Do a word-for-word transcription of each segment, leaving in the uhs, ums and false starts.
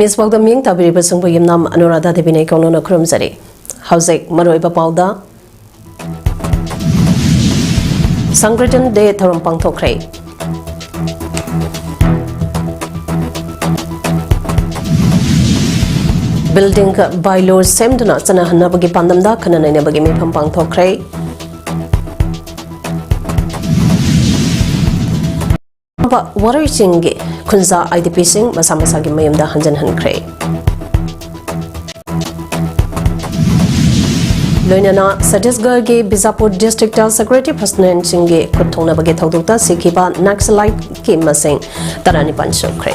ꯏꯁꯄꯣꯛꯇ ꯃꯤꯡ ꯇꯥꯕꯤꯔꯤꯕꯁꯤꯡꯕꯨ ꯌꯨꯝꯅꯥꯝ ꯑꯅꯨꯔꯥꯙꯥ ꯗꯦꯕꯤꯅ ꯏꯀꯧꯅꯅ ꯈꯨꯔꯨꯝꯖꯔꯤ꯫ ꯍꯧꯖꯤꯛ ꯃꯔꯨꯑꯣꯏꯕ ꯄꯥꯎꯗ, ꯁꯪꯀ꯭ꯔꯤꯇꯟ ꯗꯦ ꯊꯧꯔꯝ ꯄꯥꯡꯊꯣꯛꯈ꯭ꯔꯦ꯫ ꯕꯤꯜꯗꯤꯡ ꯕꯥꯏꯂꯣ ꯁꯦꯝꯗꯨꯅ ꯆꯠꯅꯍꯟꯅꯕꯒꯤ ꯄꯥꯟꯗꯝꯗ ꯈꯟꯅ ꯅꯩꯅꯕꯒꯤ ꯃꯤꯐꯝ ꯄꯥꯡꯊꯣꯛꯈ꯭ꯔꯦ꯫ ꯋꯥꯔꯣꯏꯁꯤꯡꯒꯤ ꯈꯨꯟꯖꯥ IDPꯁꯤꯡ ꯃꯁꯥ ꯃꯁꯥꯒꯤ ꯃꯌꯨꯝꯗ ꯍꯟꯖꯤꯟꯍꯟꯈ꯭ꯔꯦ꯫ ꯂꯣꯏꯅꯅ ꯁꯠꯇꯤꯁꯒꯔꯒꯤ ꯕꯤꯖꯥꯄꯨꯔ ꯗꯤꯁꯇ꯭ꯔꯤꯛꯇ ꯁꯦꯀ꯭ꯌꯨꯔꯤꯇꯤ ꯄꯔꯁꯅꯦꯜꯁꯤꯡꯒꯤ ꯈꯨꯠ ꯊꯣꯡꯅꯕꯒꯤ ꯊꯧꯗꯣꯛꯇ ꯁꯤꯈꯤꯕ ꯅꯛꯁꯂꯥꯏꯠꯀꯤ ꯃꯁꯤꯡ ꯇꯔꯥꯅꯤꯄꯥꯟ ꯁꯨꯈ꯭ꯔꯦ꯫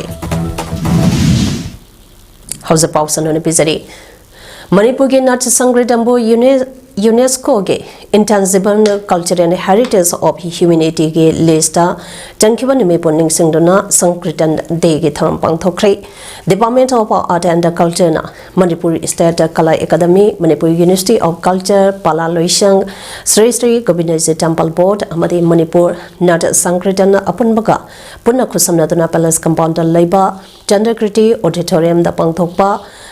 ꯍꯧꯖꯤꯛ ꯄꯥꯎ ꯁꯟꯗꯣꯛꯅ ꯄꯤꯖꯔꯤ꯫ ꯃꯅꯤꯄꯨꯔꯒꯤ ꯅꯥꯠ ꯁꯪꯀ꯭ꯔꯤꯇꯟꯕꯨ ꯌꯨꯅꯦ-, UNESCOꯒꯤ Intangible Cultural Heritage of Humanityꯒꯤ listꯇ ꯆꯟꯈꯤꯕ ꯅꯨꯃꯤꯠꯄꯨ ꯅꯤꯡꯁꯤꯡꯗꯨꯅ Sankirtan ꯗꯦꯒꯤ ꯊꯧꯔꯝ ꯄꯥꯡꯊꯣꯛꯈ꯭ꯔꯦ꯫ Department of Art and Cultureꯅ, Manipur state Kala academy, Manipur University of Culture, Pala ꯂꯣꯏꯁꯪ, ꯁ꯭ꯔꯤ ꯁ꯭ꯔꯤ ꯒꯣꯕꯤꯟꯗꯖꯤ Temple Board ꯑꯃꯗꯤ ꯃꯅꯤꯄꯨꯔ ꯅꯥꯠ ꯁꯪꯀ꯭ꯔꯤꯇꯟ ꯑꯄꯨꯟꯕꯒ ꯄꯨꯟꯅ ꯈꯨꯠꯁꯝꯅꯗꯨꯅ Palace Compoundꯗ ꯂꯩꯕ ꯆꯟꯗ꯭ꯔꯀ꯭ꯔꯤꯇꯤ Auditoriumꯗ ꯄꯥꯡꯊꯣꯛꯄ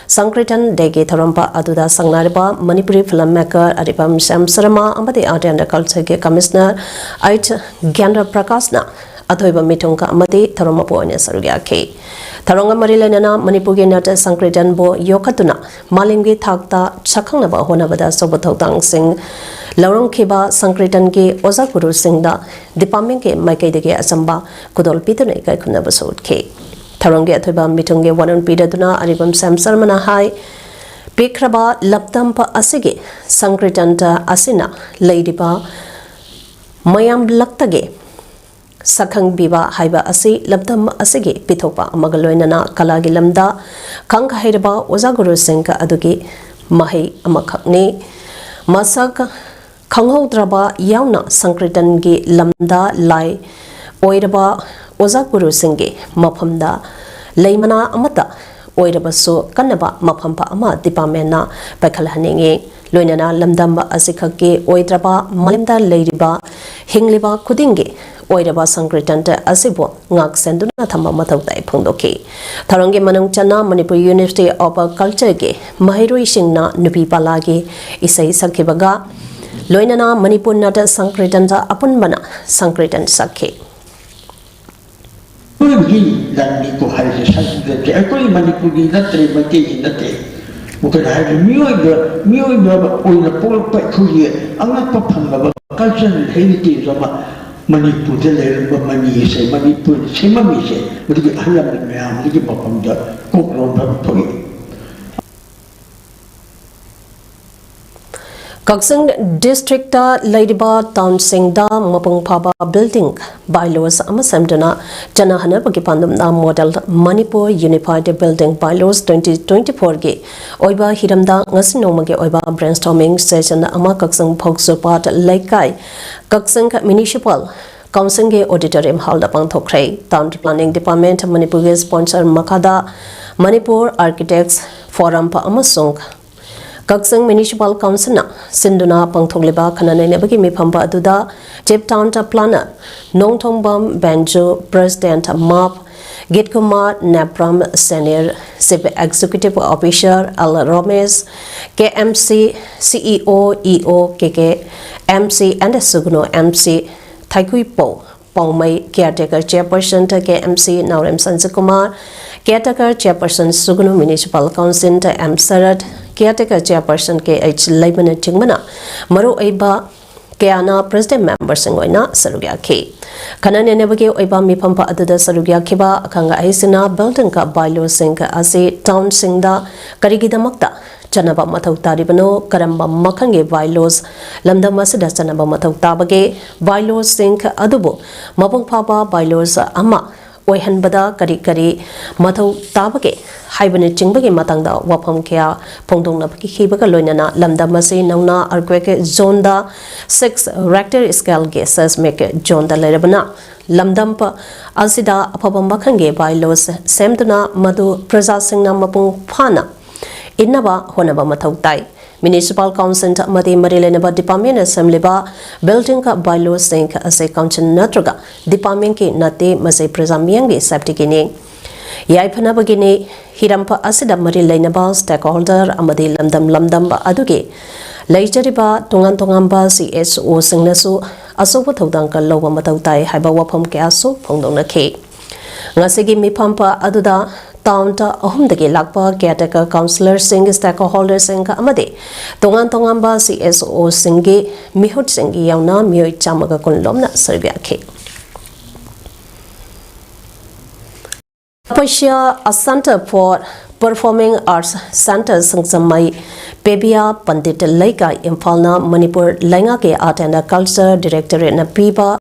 ꯁꯪꯀ꯭ꯔꯤꯇꯟ ꯗꯦꯒꯤ ꯊꯧꯔꯝ ꯑꯗꯨꯗ ꯁꯪ ꯅꯥꯏꯔꯕ ꯃꯅꯤꯄꯨꯔꯤ film maker ꯑꯔꯤꯕꯝ ꯁ꯭ꯌꯥꯝ ꯁꯔꯃ ꯑꯃꯗꯤ Art and Cultureꯒꯤ Commissioner ꯑꯩꯆ ꯒ꯭ꯌꯥꯟꯗ ꯄ꯭ꯔꯀꯥꯁꯅ ꯑꯊꯣꯏꯕ ꯃꯤꯊꯨꯡꯒ ꯑꯃꯗꯤ ꯊꯧꯔꯝ ꯃꯄꯨ ꯑꯣꯏꯅ ꯁꯔꯨꯛ ꯌꯥꯈꯤ꯫ ꯊꯧꯔꯝꯒ ꯃꯔꯤ ꯂꯩꯅꯅ ꯃꯅꯤꯄꯨꯔꯒꯤ ꯅꯥꯠ ꯁꯪꯀ꯭ꯔꯤꯇꯟꯕꯨ ꯌꯣꯛꯈꯠꯇꯨꯅ ꯃꯥꯂꯦꯝꯒꯤ ꯊꯥꯛꯇ ꯁꯛꯈꯪꯅꯕ ꯍꯣꯠꯅꯕꯗ ꯑꯆꯧꯕ ꯊꯧꯗꯥꯡꯁꯤꯡ ꯂꯧꯔꯝꯈꯤꯕ ꯁꯪꯀ꯭ꯔꯤꯇꯟꯒꯤ ꯑꯣꯖꯥ ꯒꯨꯔꯨꯁꯤꯡꯗ departmentꯀꯤ ꯃꯥꯏꯀꯩꯗꯒꯤ ꯑꯆꯝꯕ ꯈꯨꯗꯣꯜ ꯄꯤꯗꯨꯅ ꯏꯀꯥꯏ ꯈꯨꯝꯅꯕꯁꯨ ꯎꯠꯈꯤ꯫ ꯊꯧꯔꯝꯒꯤ ꯑꯊꯣꯏꯕ ꯃꯤꯊꯨꯡꯒꯤ ꯋꯥꯔꯣꯜ ꯄꯤꯔꯗꯨꯅ ꯑꯔꯤꯕꯝ ꯁ꯭ꯌꯥꯝ ꯁꯔꯃꯅ ꯍꯥꯏ, ꯄꯤꯛꯈ꯭ꯔꯕ ꯂꯝꯗꯝ ꯑꯁꯤꯒꯤ ꯁꯪꯀ꯭ꯔꯤꯇꯟ ꯑꯁꯤꯅ ꯂꯩꯔꯤꯕ ꯃꯌꯥꯝꯂꯛꯇꯒꯤ ꯁꯛꯈꯪꯕꯤꯕ ꯍꯥꯏꯕ ꯑꯁꯤ ꯂꯝꯗꯝ ꯑꯁꯤꯒꯤ ꯄꯤꯊꯣꯛꯄ ꯑꯃꯒ ꯂꯣꯏꯅꯅ ꯀꯂꯥꯒꯤ ꯂꯝꯗ ꯈꯪ ꯍꯩꯔꯕ ꯑꯣꯖꯥ ꯒꯨꯔꯨꯁꯤꯡ ꯑꯗꯨꯒꯤ ꯃꯍꯩ ꯑꯃꯈꯛꯅꯤ꯫ ꯃꯁꯛ ꯈꯪꯍꯧꯗ꯭ꯔꯕ ꯌꯥꯎꯅ ꯁꯪꯀ꯭ꯔꯤꯇꯟꯒꯤ ꯂꯝꯗ ꯂꯥꯏ ꯑꯣꯏꯔꯕ ꯑꯣꯖꯥ ꯒꯨꯔꯨꯁꯤꯡꯒꯤ ꯃꯐꯝꯗ ꯂꯩꯃꯅꯥ ꯑꯃꯠꯇ ꯑꯣꯏꯔꯕꯁꯨ ꯀꯟꯅꯕ ꯃꯐꯝ ꯑꯃ departmentꯅ ꯄꯥꯏꯈꯠꯍꯟꯅꯤꯡꯏ꯫ ꯂꯣꯏꯅꯅ ꯂꯝꯗꯝ ꯑꯁꯤꯈꯛꯀꯤ ꯑꯣꯏꯗ꯭ꯔꯕ ꯃꯥꯂꯦꯝꯗ ꯂꯩꯔꯤꯕ ꯍꯤꯡꯂꯤꯕ ꯈꯨꯗꯤꯡꯒꯤ ꯑꯣꯏꯔꯕ ꯁꯪꯀ꯭ꯔꯤꯇꯟ ꯑꯁꯤꯕꯨ ꯉꯥꯛ ꯁꯦꯟꯗꯨꯅ ꯊꯝꯕ ꯃꯊꯧ ꯇꯥꯏ ꯐꯣꯡꯗꯣꯛꯈꯤ꯫ ꯊꯧꯔꯝꯒꯤ ꯃꯅꯨꯡ ꯆꯟꯅ ꯃꯅꯤꯄꯨꯔ ꯌꯨꯅꯤꯚꯔꯁꯤꯇꯤ ꯑꯣꯐ ꯀꯜꯆꯔꯒꯤ ꯃꯍꯩꯔꯣꯏꯁꯤꯡꯅ ꯅꯨꯄꯤ ꯄꯥꯂꯥꯒꯤ ꯏꯁꯩ ꯁꯛꯈꯤꯕꯒ ꯂꯣꯏꯅꯅ ꯃꯅꯤꯄꯨꯔ ꯅꯠ ꯁꯪꯀ꯭ꯔꯤꯇꯟ ꯑꯄꯨꯟꯕꯅ ꯁꯪꯀ꯭ꯔꯤꯇꯟ ꯁꯛꯈꯤ꯫ ꯑꯩꯈꯣꯏꯒꯤ ꯂꯟꯅꯤꯀꯣ ꯍꯥꯏꯔꯤꯁꯦ ꯁꯪꯁꯀ꯭ꯔꯤꯠꯁꯦ ꯑꯩꯈꯣꯏ ꯃꯅꯤꯄꯨꯔꯒꯤ ꯅꯠꯇ꯭ꯔꯦ, ꯃꯩꯇꯩꯒꯤ ꯅꯠꯇ꯭ꯔꯦ꯫ ꯀꯩꯅꯣ ꯍꯥꯏꯔꯗꯤ ꯃꯤꯑꯣꯏꯕ, ꯃꯤꯑꯣꯏꯕ ꯑꯣꯏꯅ ꯄꯣꯛꯂꯛꯄ ꯑꯩꯈꯣꯏꯒꯤ ꯑꯉꯛꯄ ꯐꯪꯂꯕ ꯀꯜꯆꯔꯦꯜ ꯍꯦꯔꯤꯇꯦꯖ ꯑꯃ ꯃꯅꯤꯄꯨꯔꯗ ꯂꯩꯔꯝꯕ ꯃꯅꯤꯁꯦ, ꯃꯅꯤꯄꯨꯔꯗ ꯁꯦꯝꯃꯝꯃꯤꯁꯦ, ꯃꯗꯨꯒꯤ ꯑꯍꯜ ꯂꯃꯟ ꯃꯌꯥꯝꯗꯨꯒꯤ ꯃꯐꯝꯗ ꯀꯣꯛ ꯂꯣꯟꯕ ꯑꯃ ꯊꯣꯛꯏ꯫ ꯀꯛꯆꯤꯡ ꯗꯤꯁꯇ꯭ꯔꯤꯛꯇ ꯂꯩꯔꯤꯕ ꯇꯥꯎꯟꯁꯤꯡꯗ ꯃꯄꯨꯡ ꯐꯥꯕ ꯕꯤꯜꯗꯤꯡ ꯕꯥꯏꯂꯣꯁ ꯑꯃ ꯁꯦꯝꯗꯨꯅ ꯆꯠꯅꯍꯟꯅꯕꯒꯤ ꯄꯥꯟꯗꯝꯗ model Manipur unified building bylaws twenty twenty ꯐꯣꯔꯒꯤ ꯑꯣꯏꯕ ꯍꯤꯔꯝꯗ ꯉꯁꯤ ꯅꯣꯡꯃꯒꯤ ꯑꯣꯏꯕ ꯕ꯭ꯔꯦꯟꯁ꯭ꯇꯣꯔꯃꯤꯡ ꯁꯦꯁꯟ ꯑꯃ ꯀꯛꯆꯤꯡ ꯐꯧꯖꯨꯄꯥꯠ ꯂꯩꯀꯥꯏ ꯀꯛꯆꯤꯡ ꯃ꯭ꯌꯨꯅꯤꯁꯤꯄꯥꯜ ꯀꯥꯎꯟꯁꯤꯜꯒꯤ ꯑꯣꯗꯤꯇꯣꯔꯤꯌꯝ ꯍꯣꯜꯗ ꯄꯥꯡꯊꯣꯛꯈ꯭ꯔꯦ꯫ ꯇꯥꯎꯟ ꯄ꯭ꯂꯥꯅꯤꯡ ꯗꯤꯄꯥꯔꯠꯃꯦꯟꯠ ꯃꯅꯤꯄꯨꯔꯒꯤ ꯁ꯭ꯄꯣꯟꯁꯔ ꯃꯈꯥꯗ ꯃꯅꯤꯄꯨꯔ ꯑꯥꯔꯀꯤꯇꯦꯛꯁ ꯐꯣꯔꯝ ꯑꯃꯁꯨꯡ ꯀꯛꯆꯤꯡ ꯃ꯭ꯌꯨꯅꯤꯁꯤꯄꯥꯜ ꯀꯥꯎꯟꯁꯤꯜꯅ ꯁꯤꯟꯗꯨꯅ ꯄꯥꯡꯊꯣꯛꯂꯤꯕ ꯈꯟꯅ ꯅꯩꯅꯕꯒꯤ ꯃꯤꯐꯝ ꯑꯗꯨꯗ chief town planner Nongthongbam Benju, president ꯃꯥꯞ Gitkumar Nepram, senior chief executive officer L Romesh, K M C C E O, E O, K K M C N Sugnu M C Thaikuipou Paomei, caretaker chairperson K M C Naorem Sanjikumar, caretaker chairperson Sugnu municipal council M Sarat, caretaker chairperson K H ꯂꯩꯃꯅꯆꯤꯡꯕꯅ ꯃꯔꯨꯑꯣꯏꯕ ꯀꯌꯥꯅ president ꯃꯦꯝꯕꯔꯁꯤꯡ ꯑꯣꯏꯅ ꯁꯔꯨꯛ ꯌꯥꯈꯤ꯫ ꯈꯟꯅ ꯅꯩꯅꯕꯒꯤ ꯑꯣꯏꯕ ꯃꯤꯐꯝ ꯑꯗꯨꯗ ꯁꯔꯨꯛ ꯌꯥꯈꯤꯕ ꯑꯈꯪ ꯑꯍꯩꯁꯤꯡꯅ ꯕꯤꯜꯗꯤꯡ ꯕꯥꯏꯂꯣꯁꯤꯡ ꯑꯁꯤ ꯇꯥꯎꯟꯁꯤꯡꯗ ꯀꯔꯤꯒꯤꯗꯃꯛꯇ ꯆꯠꯅꯕ ꯃꯊꯧ ꯇꯥꯔꯤꯕꯅꯣ, ꯀꯔꯝꯕ ꯃꯈꯜꯒꯤ ꯕꯥꯏꯂꯣꯁ ꯂꯝꯗꯝ ꯑꯁꯤꯗ ꯆꯠꯅꯕ ꯃꯊꯧ ꯇꯥꯕꯒꯦ, ꯕꯥꯏꯂꯣꯁꯤꯡ ꯑꯗꯨꯕꯨ ꯃꯄꯨꯡ ꯐꯥꯕ ꯕꯥꯏꯂꯣꯁ ꯑꯃ ꯑꯣꯏꯍꯟꯕꯗ ꯀꯔꯤ ꯀꯔꯤ ꯃꯊꯧ ꯇꯥꯕꯒꯦ ꯍꯥꯏꯕꯅꯆꯤꯡꯕꯒꯤ ꯃꯇꯥꯡꯗ ꯋꯥꯐꯝ ꯀꯌꯥ ꯐꯣꯡꯗꯣꯛꯅꯕꯤꯈꯤꯕꯒ ꯂꯣꯏꯅꯅ ꯂꯝꯗꯝ ꯑꯁꯤ ꯅꯧꯅ ꯑꯥꯔꯀ꯭ꯋꯦꯛ ꯖꯣꯟꯗ ꯁꯤꯛꯁ ꯔꯦꯛꯇꯔ ꯁ꯭ꯀꯦꯜꯒꯤ ꯁꯦꯁꯃꯤꯛ ꯖꯣꯟꯗ ꯂꯩꯔꯕꯅ ꯂꯝꯗꯝ ꯑꯁꯤꯗ ꯑꯐꯕ ꯃꯈꯜꯒꯤ ꯕꯥꯏꯂꯣꯁ ꯁꯦꯝꯗꯨꯅ ꯃꯗꯨ ꯄ꯭ꯔꯖꯥꯁꯤꯡꯅ ꯃꯄꯨꯡ ꯐꯥꯅ ꯏꯟꯅꯕ ꯍꯣꯠꯅꯕ ꯃꯊꯧ ꯇꯥꯏ꯫ Municipal Council ꯑꯃꯗꯤ ꯃꯔꯤ ꯂꯩꯅꯕ department ꯅ ꯁꯦꯝꯂꯤꯕ building ꯒ bylaw ꯁꯤꯡ ꯑꯁꯤ council ꯅꯠꯇ꯭ꯔꯒ department ꯀꯤ ꯅꯠꯇꯦ, ꯃꯁꯤ ꯄ꯭ꯔꯖꯥ ꯃꯤꯌꯥꯝꯒꯤ safety ꯒꯤꯅꯤ꯫ ꯌꯥꯏꯐꯅꯕꯒꯤꯅꯤ꯫ ꯍꯤꯔꯝ ꯑꯁꯤꯗ ꯃꯔꯤ ꯂꯩꯅꯕ stakeholder ꯑꯃꯗꯤ ꯂꯝꯗꯝ ꯂꯝꯗꯝꯕ ꯑꯗꯨꯒꯤ ꯂꯩꯖꯔꯤꯕ ꯇꯣꯉꯥꯟ ꯇꯣꯉꯥꯟꯕ C S O ꯁꯤꯡꯅꯁꯨ ꯑꯆꯧꯕ ꯊꯧꯗꯥꯡ ꯂꯧꯕ ꯃꯊꯧ ꯇꯥꯏ ꯍꯥꯏꯕ ꯋꯥꯐꯝ ꯀꯌꯥꯁꯨ ꯐꯣꯡꯗꯣꯛꯅꯈꯤ꯫ ꯉꯁꯤꯒꯤ ꯃꯤꯐꯝ ꯑꯗꯨꯗ town ꯑꯍꯨꯝꯗꯒꯤ ꯂꯥꯛꯄ caretaker councillor ꯁꯤꯡ, stakeholder ꯁꯤꯡ ꯑꯃꯗꯤ ꯇꯣꯉꯥꯟ ꯇꯣꯉꯥꯟꯕ C S O ꯁꯤꯡꯒꯤ ꯃꯤꯍꯨꯠꯁꯤꯡ ꯌꯥꯎꯅ ꯃꯤꯑꯣꯏ ꯆꯥꯝꯃꯒ ꯀꯨꯟ ꯂꯣꯝꯅ ꯁꯔꯨꯛ ꯌꯥꯈꯤ꯫ Tapasya, a Centre for Performing Arts Centre, ꯁꯤꯡꯖꯃꯩ ꯄꯦꯕꯤꯌꯥ ꯄꯟꯗꯤꯠ ꯂꯩꯀꯥꯏ, ꯏꯝꯐꯥꯜꯅ ꯃꯅꯤꯄꯨꯔ ꯂꯩꯉꯥꯛꯀꯤ Art and Culture Directorate ꯅ ꯄꯤꯕ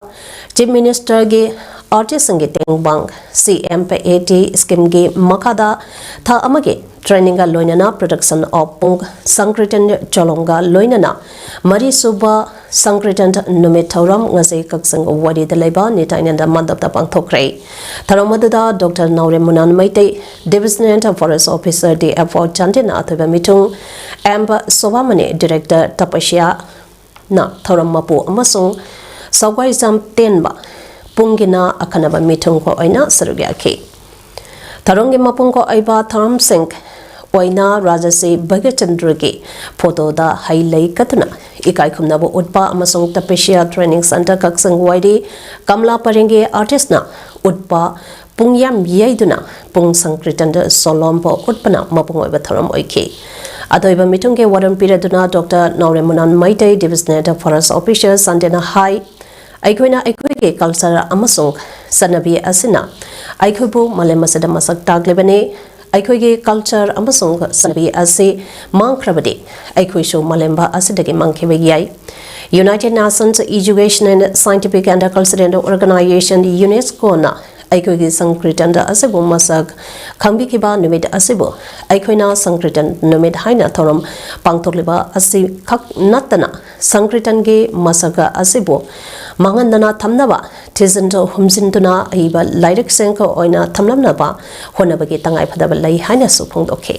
Chief Minister ꯒꯤ artist ꯁꯤꯡꯒꯤ ꯇꯦꯡꯕꯥꯡ C M P A T scheme ꯒꯤ ꯃꯈꯥꯗ ꯊꯥ ꯑꯃꯒꯤ training ꯒ ꯂꯣꯏꯅꯅ production of ꯄꯨꯡ ꯁꯪꯀ꯭ꯔꯤꯇꯟ ꯆꯣꯂꯣꯝꯒ ꯂꯣꯏꯅꯅ ꯃꯔꯤꯁꯨꯕ ꯁꯪꯀ꯭ꯔꯤꯇꯟ ꯅꯨꯃꯤꯠ ꯊꯧꯔꯝ ꯉꯁꯤ ꯀꯛꯆꯤꯡ ꯋꯥꯏꯔꯤꯗ ꯂꯩꯕ ꯅꯤꯇꯥꯏꯅꯟꯗ ꯃꯟꯗꯞꯇ ꯄꯥꯡꯊꯣꯛꯈ꯭ꯔꯦ꯫ ꯊꯧꯔꯝ ꯑꯗꯨꯗ Doctor ꯅꯥꯎꯔꯦꯝ ꯃꯨꯅꯥꯟ Meitei, Divisional Forest Officer D F O ꯆꯥꯟꯗꯦꯜꯅ ꯑꯊꯣꯏꯕ ꯃꯤꯊꯨꯡ, M ꯁꯣꯚꯥꯃꯅꯤ, Director ꯇꯄꯁ꯭ꯌꯥꯅ ꯊꯧꯔꯝ ꯃꯄꯨ ꯑꯃꯁꯨꯡ ꯁꯒ꯭ꯋꯥꯏꯖꯝ ꯇꯦꯟꯕ ꯄꯨꯡꯒꯤꯅ ꯑꯈꯟꯅꯕ ꯃꯤꯊꯨꯡ ꯑꯣꯏꯅ ꯁꯔꯨꯛ ꯌꯥꯈꯤ꯫ ꯊꯧꯔꯝꯒꯤ ꯃꯄꯨꯡ ꯑꯣꯏꯕ ꯊꯧꯔꯝꯁꯤꯡ ꯑꯣꯏꯅ ꯔꯥꯖꯥꯁꯤ ꯚꯒꯠꯆꯟꯗ꯭ꯔꯒꯤ photo ꯗ ꯍꯩ ꯂꯩ ꯀꯠꯇꯨꯅ ꯏꯀꯥꯏ ꯈꯨꯝꯅꯕ ꯎꯠꯄ ꯑꯃꯁꯨꯡ Tapasya Training Centre ꯀꯛꯆꯤꯡ ꯋꯥꯏꯔꯤ ꯀꯃꯂꯥ ꯄꯔꯦꯡꯒꯤ artist ꯅ ꯎꯠꯄ ꯄꯨꯡꯌꯥꯝ ꯌꯩꯗꯨꯅ ꯄꯨꯡ ꯁꯪꯀ꯭ꯔꯤꯇꯟꯗ ꯁꯣꯂꯣꯝꯕ ꯎꯠꯄꯅ ꯃꯄꯨꯡ ꯑꯣꯏꯕ ꯊꯧꯔꯝ ꯑꯣꯏꯈꯤ꯫ ꯑꯊꯣꯏꯕ ꯃꯤꯊꯨꯡꯒꯤ ꯋꯥꯔꯣꯜ ꯄꯤꯔꯗꯨꯅ Doctor ꯅꯥꯎꯔꯦꯝ ꯃꯨꯅꯥꯟ ꯃꯩꯇꯩ, Divisional Forest Officer ꯆꯥꯟꯗꯦꯜꯅ ꯍꯥꯏ, ꯑꯩꯈꯣꯏꯅ ꯑꯩꯈꯣꯏꯒꯤ culture ꯑꯃꯁꯨꯡ ꯆꯠꯅꯕꯤ ꯑꯁꯤꯅ ꯑꯩꯈꯣꯏꯕꯨ ꯃꯥꯂꯦꯝ ꯑꯁꯤꯗ ꯃꯁꯛ ꯇꯥꯛꯂꯤꯕꯅꯤ꯫ ꯑꯩꯈꯣꯏꯒꯤ culture ꯑꯃꯁꯨꯡ ꯆꯠꯅꯕꯤ ꯑꯁꯤ ꯃꯥꯡꯈ꯭ꯔꯕꯗꯤ ꯑꯩꯈꯣꯏꯁꯨ ꯃꯥꯂꯦꯝꯕ ꯑꯁꯤꯗꯒꯤ ꯃꯥꯡꯈꯤꯕ ꯌꯥꯏ꯫ United Nations Education and Scientific and Cultural Organization, UNESCO ꯅ ꯑꯩꯈꯣꯏꯒꯤ ꯁꯪꯀ꯭ꯔꯤꯇꯟꯗ ꯑꯁꯤꯕꯨ ꯃꯁꯛ ꯈꯪꯕꯤꯈꯤꯕ ꯅꯨꯃꯤꯠ ꯑꯁꯤꯕꯨ ꯑꯩꯈꯣꯏꯅ ꯁꯪꯀ꯭ꯔꯤꯇꯟ ꯅꯨꯃꯤꯠ ꯍꯥꯏꯅ ꯊꯧꯔꯝ ꯄꯥꯡꯊꯣꯛꯂꯤꯕ ꯑꯁꯤ ꯈꯛ ꯅꯠꯇꯅ ꯁꯪꯀ꯭ꯔꯤꯇꯟꯒꯤ ꯃꯁꯛ ꯑꯁꯤꯕꯨ ꯃꯥꯡꯍꯟꯗꯅ ꯊꯝꯅꯕ ꯊꯤꯖꯤꯟ ꯍꯨꯝꯖꯤꯟꯗꯨꯅ ꯑꯏꯕ ꯂꯥꯏꯔꯤꯛꯁꯤꯡ ꯑꯣꯏꯅ ꯊꯝꯂꯝꯅꯕ ꯍꯣꯠꯅꯕꯒꯤ ꯇꯉꯥꯏꯐꯗꯕ ꯂꯩ ꯍꯥꯏꯅꯁꯨ ꯐꯣꯡꯗꯣꯛꯈꯤ꯫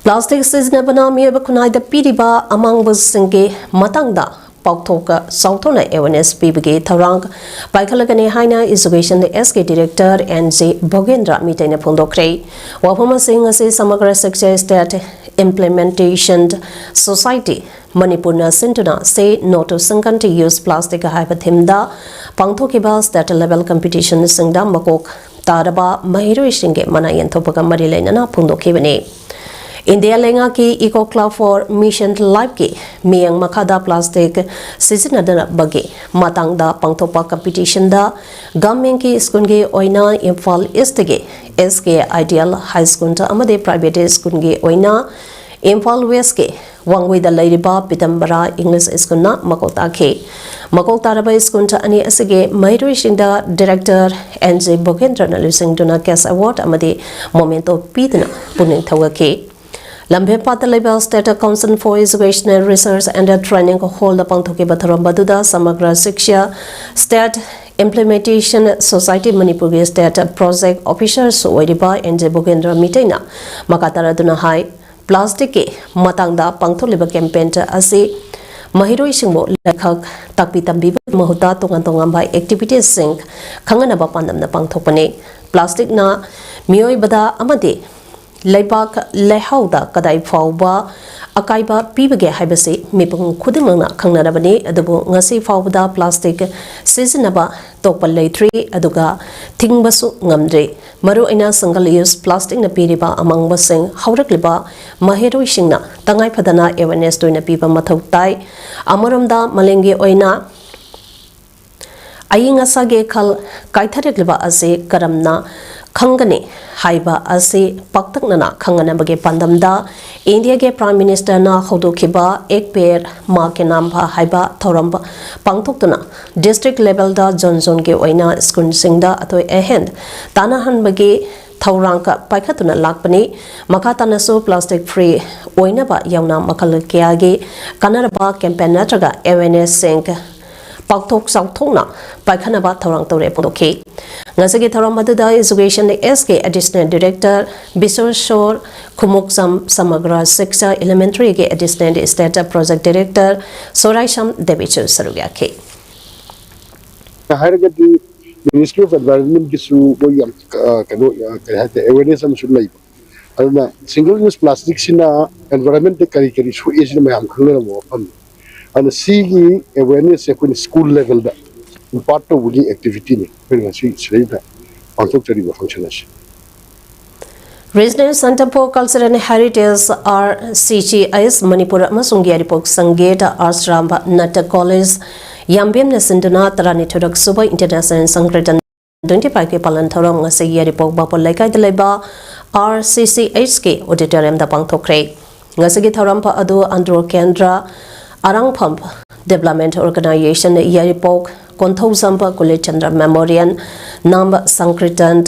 ꯄ꯭ꯂꯥꯁꯇꯤꯛ ꯁꯤꯖꯤꯟꯅꯕꯅ ꯃꯤꯑꯣꯏꯕ ꯈꯨꯟꯅꯥꯏꯗ ꯄꯤꯔꯤꯕ ꯑꯃꯥꯡꯕꯁꯤꯡꯒꯤ ꯃꯇꯥꯡꯗ ꯄꯥꯎꯊꯣꯛ ꯆꯥꯎꯊꯣꯛꯅ awareness ꯄꯤꯕꯒꯤ ꯊꯧꯔꯥꯡ ꯄꯥꯏꯈꯠꯂꯒꯅꯤ ꯍꯥꯏꯅ Education S K Director N J ꯚꯣꯒꯦꯟꯗ꯭ꯔ ꯃꯤꯇꯩꯅ ꯐꯣꯡꯗꯣꯛꯈ꯭ꯔꯦ꯫ ꯋꯥꯐꯝ ꯑꯁꯤ ꯉꯁꯤ ꯁꯃꯒ꯭ꯔ ꯁꯤꯛꯁꯥ State Implementation Society ꯃꯅꯤꯄꯨꯔꯅ ꯁꯤꯟꯗꯨꯅ Say No to Single Use Plastic ꯍꯥꯏꯕ themeꯗ ꯄꯥꯡꯊꯣꯛꯈꯤꯕ state level competitionꯁꯤꯡꯗ ꯃꯀꯣꯛ ꯇꯥꯔꯕ ꯃꯍꯩꯔꯣꯏꯁꯤꯡꯒꯤ ꯃꯅꯥ ꯌꯦꯟꯊꯣꯛꯄꯒ ꯃꯔꯤ ꯂꯩꯅꯅ ꯐꯣꯡꯗꯣꯛꯈꯤꯕꯅꯤ꯫ ꯏꯟꯗꯤꯌꯥ ꯂꯩꯉꯥꯛꯀꯤ Eco Club for Mission Lifeꯀꯤ ꯃꯤꯠꯌꯦꯡ ꯃꯈꯥꯗ ꯄ꯭ꯂꯥꯁꯇꯤꯛ ꯁꯤꯖꯤꯟꯅꯗꯅꯕꯒꯤ ꯃꯇꯥꯡꯗ ꯄꯥꯡꯊꯣꯛꯄ competitionꯗ governmentꯀꯤ schoolꯒꯤ ꯑꯣꯏꯅ Imphal Eastꯀꯤ S K Ideal High School ꯑꯃꯗꯤ private schoolꯒꯤ ꯑꯣꯏꯅ ꯏꯝꯐꯥꯜ Westꯀꯤ ꯋꯥꯡꯒꯣꯏꯗ ꯂꯩꯔꯤꯕ ꯄꯤꯇꯝꯕꯔꯥ English Schoolꯅ ꯃꯀꯣꯛ ꯇꯥꯈꯤ꯫ ꯃꯀꯣꯛ ꯇꯥꯔꯕ school ꯑꯅꯤ ꯑꯁꯤꯒꯤ ꯃꯍꯩꯔꯣꯏꯁꯤꯡꯗ Director N J ꯚꯣꯒꯦꯟꯗ꯭ꯔꯅ ꯂꯨꯆꯤꯡꯗꯨꯅ cash award ꯑꯃꯗꯤ memento ꯄꯤꯗꯨꯅ ꯄꯨꯛꯅꯤꯡ ꯊꯧꯒꯠꯈꯤ꯫ ꯂꯝꯐꯦꯜꯄꯥꯠꯇ ꯂꯩꯕ State Council for Educational Research and Training Hallꯗ ꯄꯥꯡꯊꯣꯛꯈꯤꯕ ꯊꯧꯔꯝ ꯑꯗꯨꯗ ꯁꯃꯒ꯭ꯔ ꯁꯤꯛꯁꯥ State Implementation Society ꯃꯅꯤꯄꯨꯔꯒꯤ State Project Officerꯁꯨ ꯑꯣꯏꯔꯤꯕ N J ꯚꯣꯒꯦꯟꯗ꯭ꯔ ꯃꯤꯇꯩꯅ ꯃꯈꯥ ꯇꯥꯔꯗꯨꯅ ꯍꯥꯏ, ꯄ꯭ꯂꯥꯁꯇꯤꯛꯀꯤ ꯃꯇꯥꯡꯗ ꯄꯥꯡꯊꯣꯛꯂꯤꯕ campaign ꯑꯁꯤ ꯃꯍꯩꯔꯣꯏꯁꯤꯡꯕꯨ ꯂꯥꯏꯔꯤꯛꯈꯛ ꯇꯥꯛꯄꯤ ꯇꯝꯕꯤꯕꯒꯤ ꯃꯍꯨꯠꯇ ꯇꯣꯉꯥꯟ ꯇꯣꯉꯥꯟꯕ activitiesꯁꯤꯡ ꯈꯪꯍꯟꯅꯕ ꯄꯥꯟꯗꯝꯅ ꯄꯥꯡꯊꯣꯛꯄꯅꯤ꯫ ꯄ꯭ꯂꯥꯁꯇꯤꯛꯅ ꯃꯤꯑꯣꯏꯕꯗ ꯑꯃꯗꯤ ꯂꯩꯕꯥꯛ ꯂꯩꯍꯥꯎꯗ ꯀꯗꯥꯏ ꯐꯥꯎꯕ ꯑꯀꯥꯏꯕ ꯄꯤꯕꯒꯦ ꯍꯥꯏꯕꯁꯤ ꯃꯤꯄꯨꯝ ꯈꯨꯗꯤꯡꯃꯛꯅ ꯈꯪꯅꯔꯕꯅꯤ꯫ ꯑꯗꯨꯕꯨ ꯉꯁꯤ ꯐꯥꯎꯕꯗ ꯄ꯭ꯂꯥꯁꯇꯤꯛ ꯁꯤꯖꯤꯟꯅꯕ ꯇꯣꯛꯄ ꯂꯩꯇ꯭ꯔꯤ, ꯑꯗꯨꯒ ꯊꯤꯡꯕꯁꯨ ꯉꯝꯗ꯭ꯔꯤ꯫ ꯃꯔꯨꯑꯣꯏꯅ single use plasticꯅ ꯄꯤꯔꯤꯕ ꯑꯃꯥꯡꯕꯁꯤꯡ ꯍꯧꯔꯛꯂꯤꯕ ꯃꯍꯩꯔꯣꯏꯁꯤꯡꯅ ꯇꯉꯥꯏ ꯐꯗꯅ awareness ꯇꯣꯏꯅ ꯄꯤꯕ ꯃꯊꯧ ꯇꯥꯏ꯫ ꯑꯃꯔꯣꯝꯗ ꯃꯥꯂꯦꯝꯒꯤ ꯑꯣꯏꯅ ꯑꯏꯪ ꯑꯁꯥꯒꯤ ꯈꯜ ꯀꯥꯏꯊꯔꯛꯂꯤꯕ ꯑꯁꯤ ꯀꯔꯝꯅ ꯈꯪꯒꯅꯤ ꯍꯥꯏꯕ ꯑꯁꯤ ꯄꯥꯛꯇꯛꯅꯅ ꯈꯪꯅꯅꯕꯒꯤ ꯄꯥꯟꯗꯝꯗ ꯏꯟꯗꯤꯌꯥꯒꯤ Prime Ministerꯅ ꯍꯧꯗꯣꯛꯈꯤꯕ ꯑꯦꯛ ꯄꯦꯗ ꯃꯥ ꯀꯦ ꯅꯥꯝ ꯍꯥꯏꯕ ꯊꯧꯔꯝ ꯄꯥꯡꯊꯣꯛꯇꯨꯅ district levelꯗ zone zoneꯒꯤ ꯑꯣꯏꯅ schoolꯁꯤꯡꯗ ꯑꯊꯣꯏ ꯑꯍꯦꯟ ꯇꯥꯟꯅꯍꯟꯕꯒꯤ ꯊꯧꯔꯥꯡ ꯄꯥꯏꯈꯠꯇꯨꯅ ꯂꯥꯛꯄꯅꯤ꯫ ꯃꯈꯥ ꯇꯥꯅꯁꯨ plastic free ꯑꯣꯏꯅꯕ ꯌꯥꯎꯅ ꯃꯈꯜ ꯀꯌꯥꯒꯤ ꯀꯥꯟꯅꯔꯕ campaign ꯅꯠꯇ꯭ꯔꯒ awarenessꯁꯤꯡ ꯄꯥꯛꯊꯣꯛ ꯆꯥꯎꯊꯣꯛꯅ ꯄꯥꯏꯈꯠꯅꯕ ꯊꯧꯔꯥꯡ ꯇꯧꯔꯦ ꯐꯣꯡꯗꯣꯛꯈꯤ꯫ ꯉꯁꯤꯒꯤ ꯊꯧꯔꯝ ꯑꯗꯨꯗ Education S ꯀꯤ Additional Director ꯕꯤꯁꯣꯔ ꯁꯣꯔ, ꯈꯨꯃꯨꯛꯆꯝ ꯁꯃꯒ꯭ꯔ ꯁꯤꯛꯁꯥ Elementary ꯒꯤ Additional State Project Director ꯁꯣꯔꯥꯏꯁꯝ ꯗꯦꯕꯤꯁꯨ ꯁꯔꯨꯛ ꯌꯥꯈꯤ꯫ ꯍꯥꯏꯔꯒꯗꯤ Ministry of Environment ꯒꯤꯁꯨ ꯃꯣꯏ ꯌꯥꯝ ꯑ, ꯀꯩꯅꯣ ꯑ, ꯀꯩ ꯍꯥꯏꯇꯥꯔꯦ, awareness ꯑꯃꯁꯨ ꯂꯩꯕ꯫ ꯑꯗꯨꯅ single use plastic ꯁꯤꯅ environment ꯀꯔꯤ ꯀꯔꯤ ꯁꯣꯛꯑꯦ ꯁꯤꯅ ꯃꯌꯥꯝ ꯈꯪꯅꯔꯝꯕ ꯋꯥꯐꯝꯅꯤ꯫ ꯑꯗꯨꯅ ꯁꯤꯒꯤ awareness ꯁꯦ ꯑꯩꯈꯣꯏꯅ school level ꯗ impart ꯇꯧꯕꯒꯤ activity ꯅꯤ ꯑꯩꯈꯣꯏꯅ ꯉꯁꯤ ꯁꯤꯗꯩꯗ ꯄꯥꯡꯊꯣꯛꯆꯔꯤꯕ function ꯑꯁꯤ꯫ Regional Center for Culture and Heritage, R C C H, Manipur ꯑꯃꯁꯨꯡ ꯌꯥꯏꯔꯤꯄꯣꯛ ꯁꯪꯒꯤꯠ ꯑꯥꯁ꯭ꯔꯝ ꯅꯥꯇ꯭ꯌ ꯀꯣꯂꯦꯖ ꯌꯥꯝꯕꯦꯝꯅ ꯁꯤꯟꯗꯨꯅ ꯇꯔꯥꯅꯤꯊꯣꯏꯔꯛ ꯁꯨꯕ International Sankirtan twenty five ꯀꯤ ꯄꯥꯂꯟ ꯊꯧꯔꯝ ꯉꯁꯤ ꯌꯥꯏꯔꯤꯄꯣꯛ ꯕꯥꯄꯣꯜ ꯂꯩꯀꯥꯏꯗ ꯂꯩꯕ R C C H ꯀꯤ auditorium ꯗ ꯄꯥꯡꯊꯣꯛꯈ꯭ꯔꯦ꯫ ꯉꯁꯤꯒꯤ ꯊꯧꯔꯝ ꯑꯗꯨ ꯑꯟꯗ꯭ꯔꯣ ꯀꯦꯟꯗ꯭ꯔ, ꯑꯔꯥꯡꯐꯝ Development Organization ꯌꯥꯏꯔꯤꯄꯣꯛ, ꯀꯣꯟꯊꯧꯖꯝꯕ ꯀꯨꯂꯤꯆꯟꯗ꯭ꯔ Memorial, ꯅꯥꯝꯕ Sankirtan,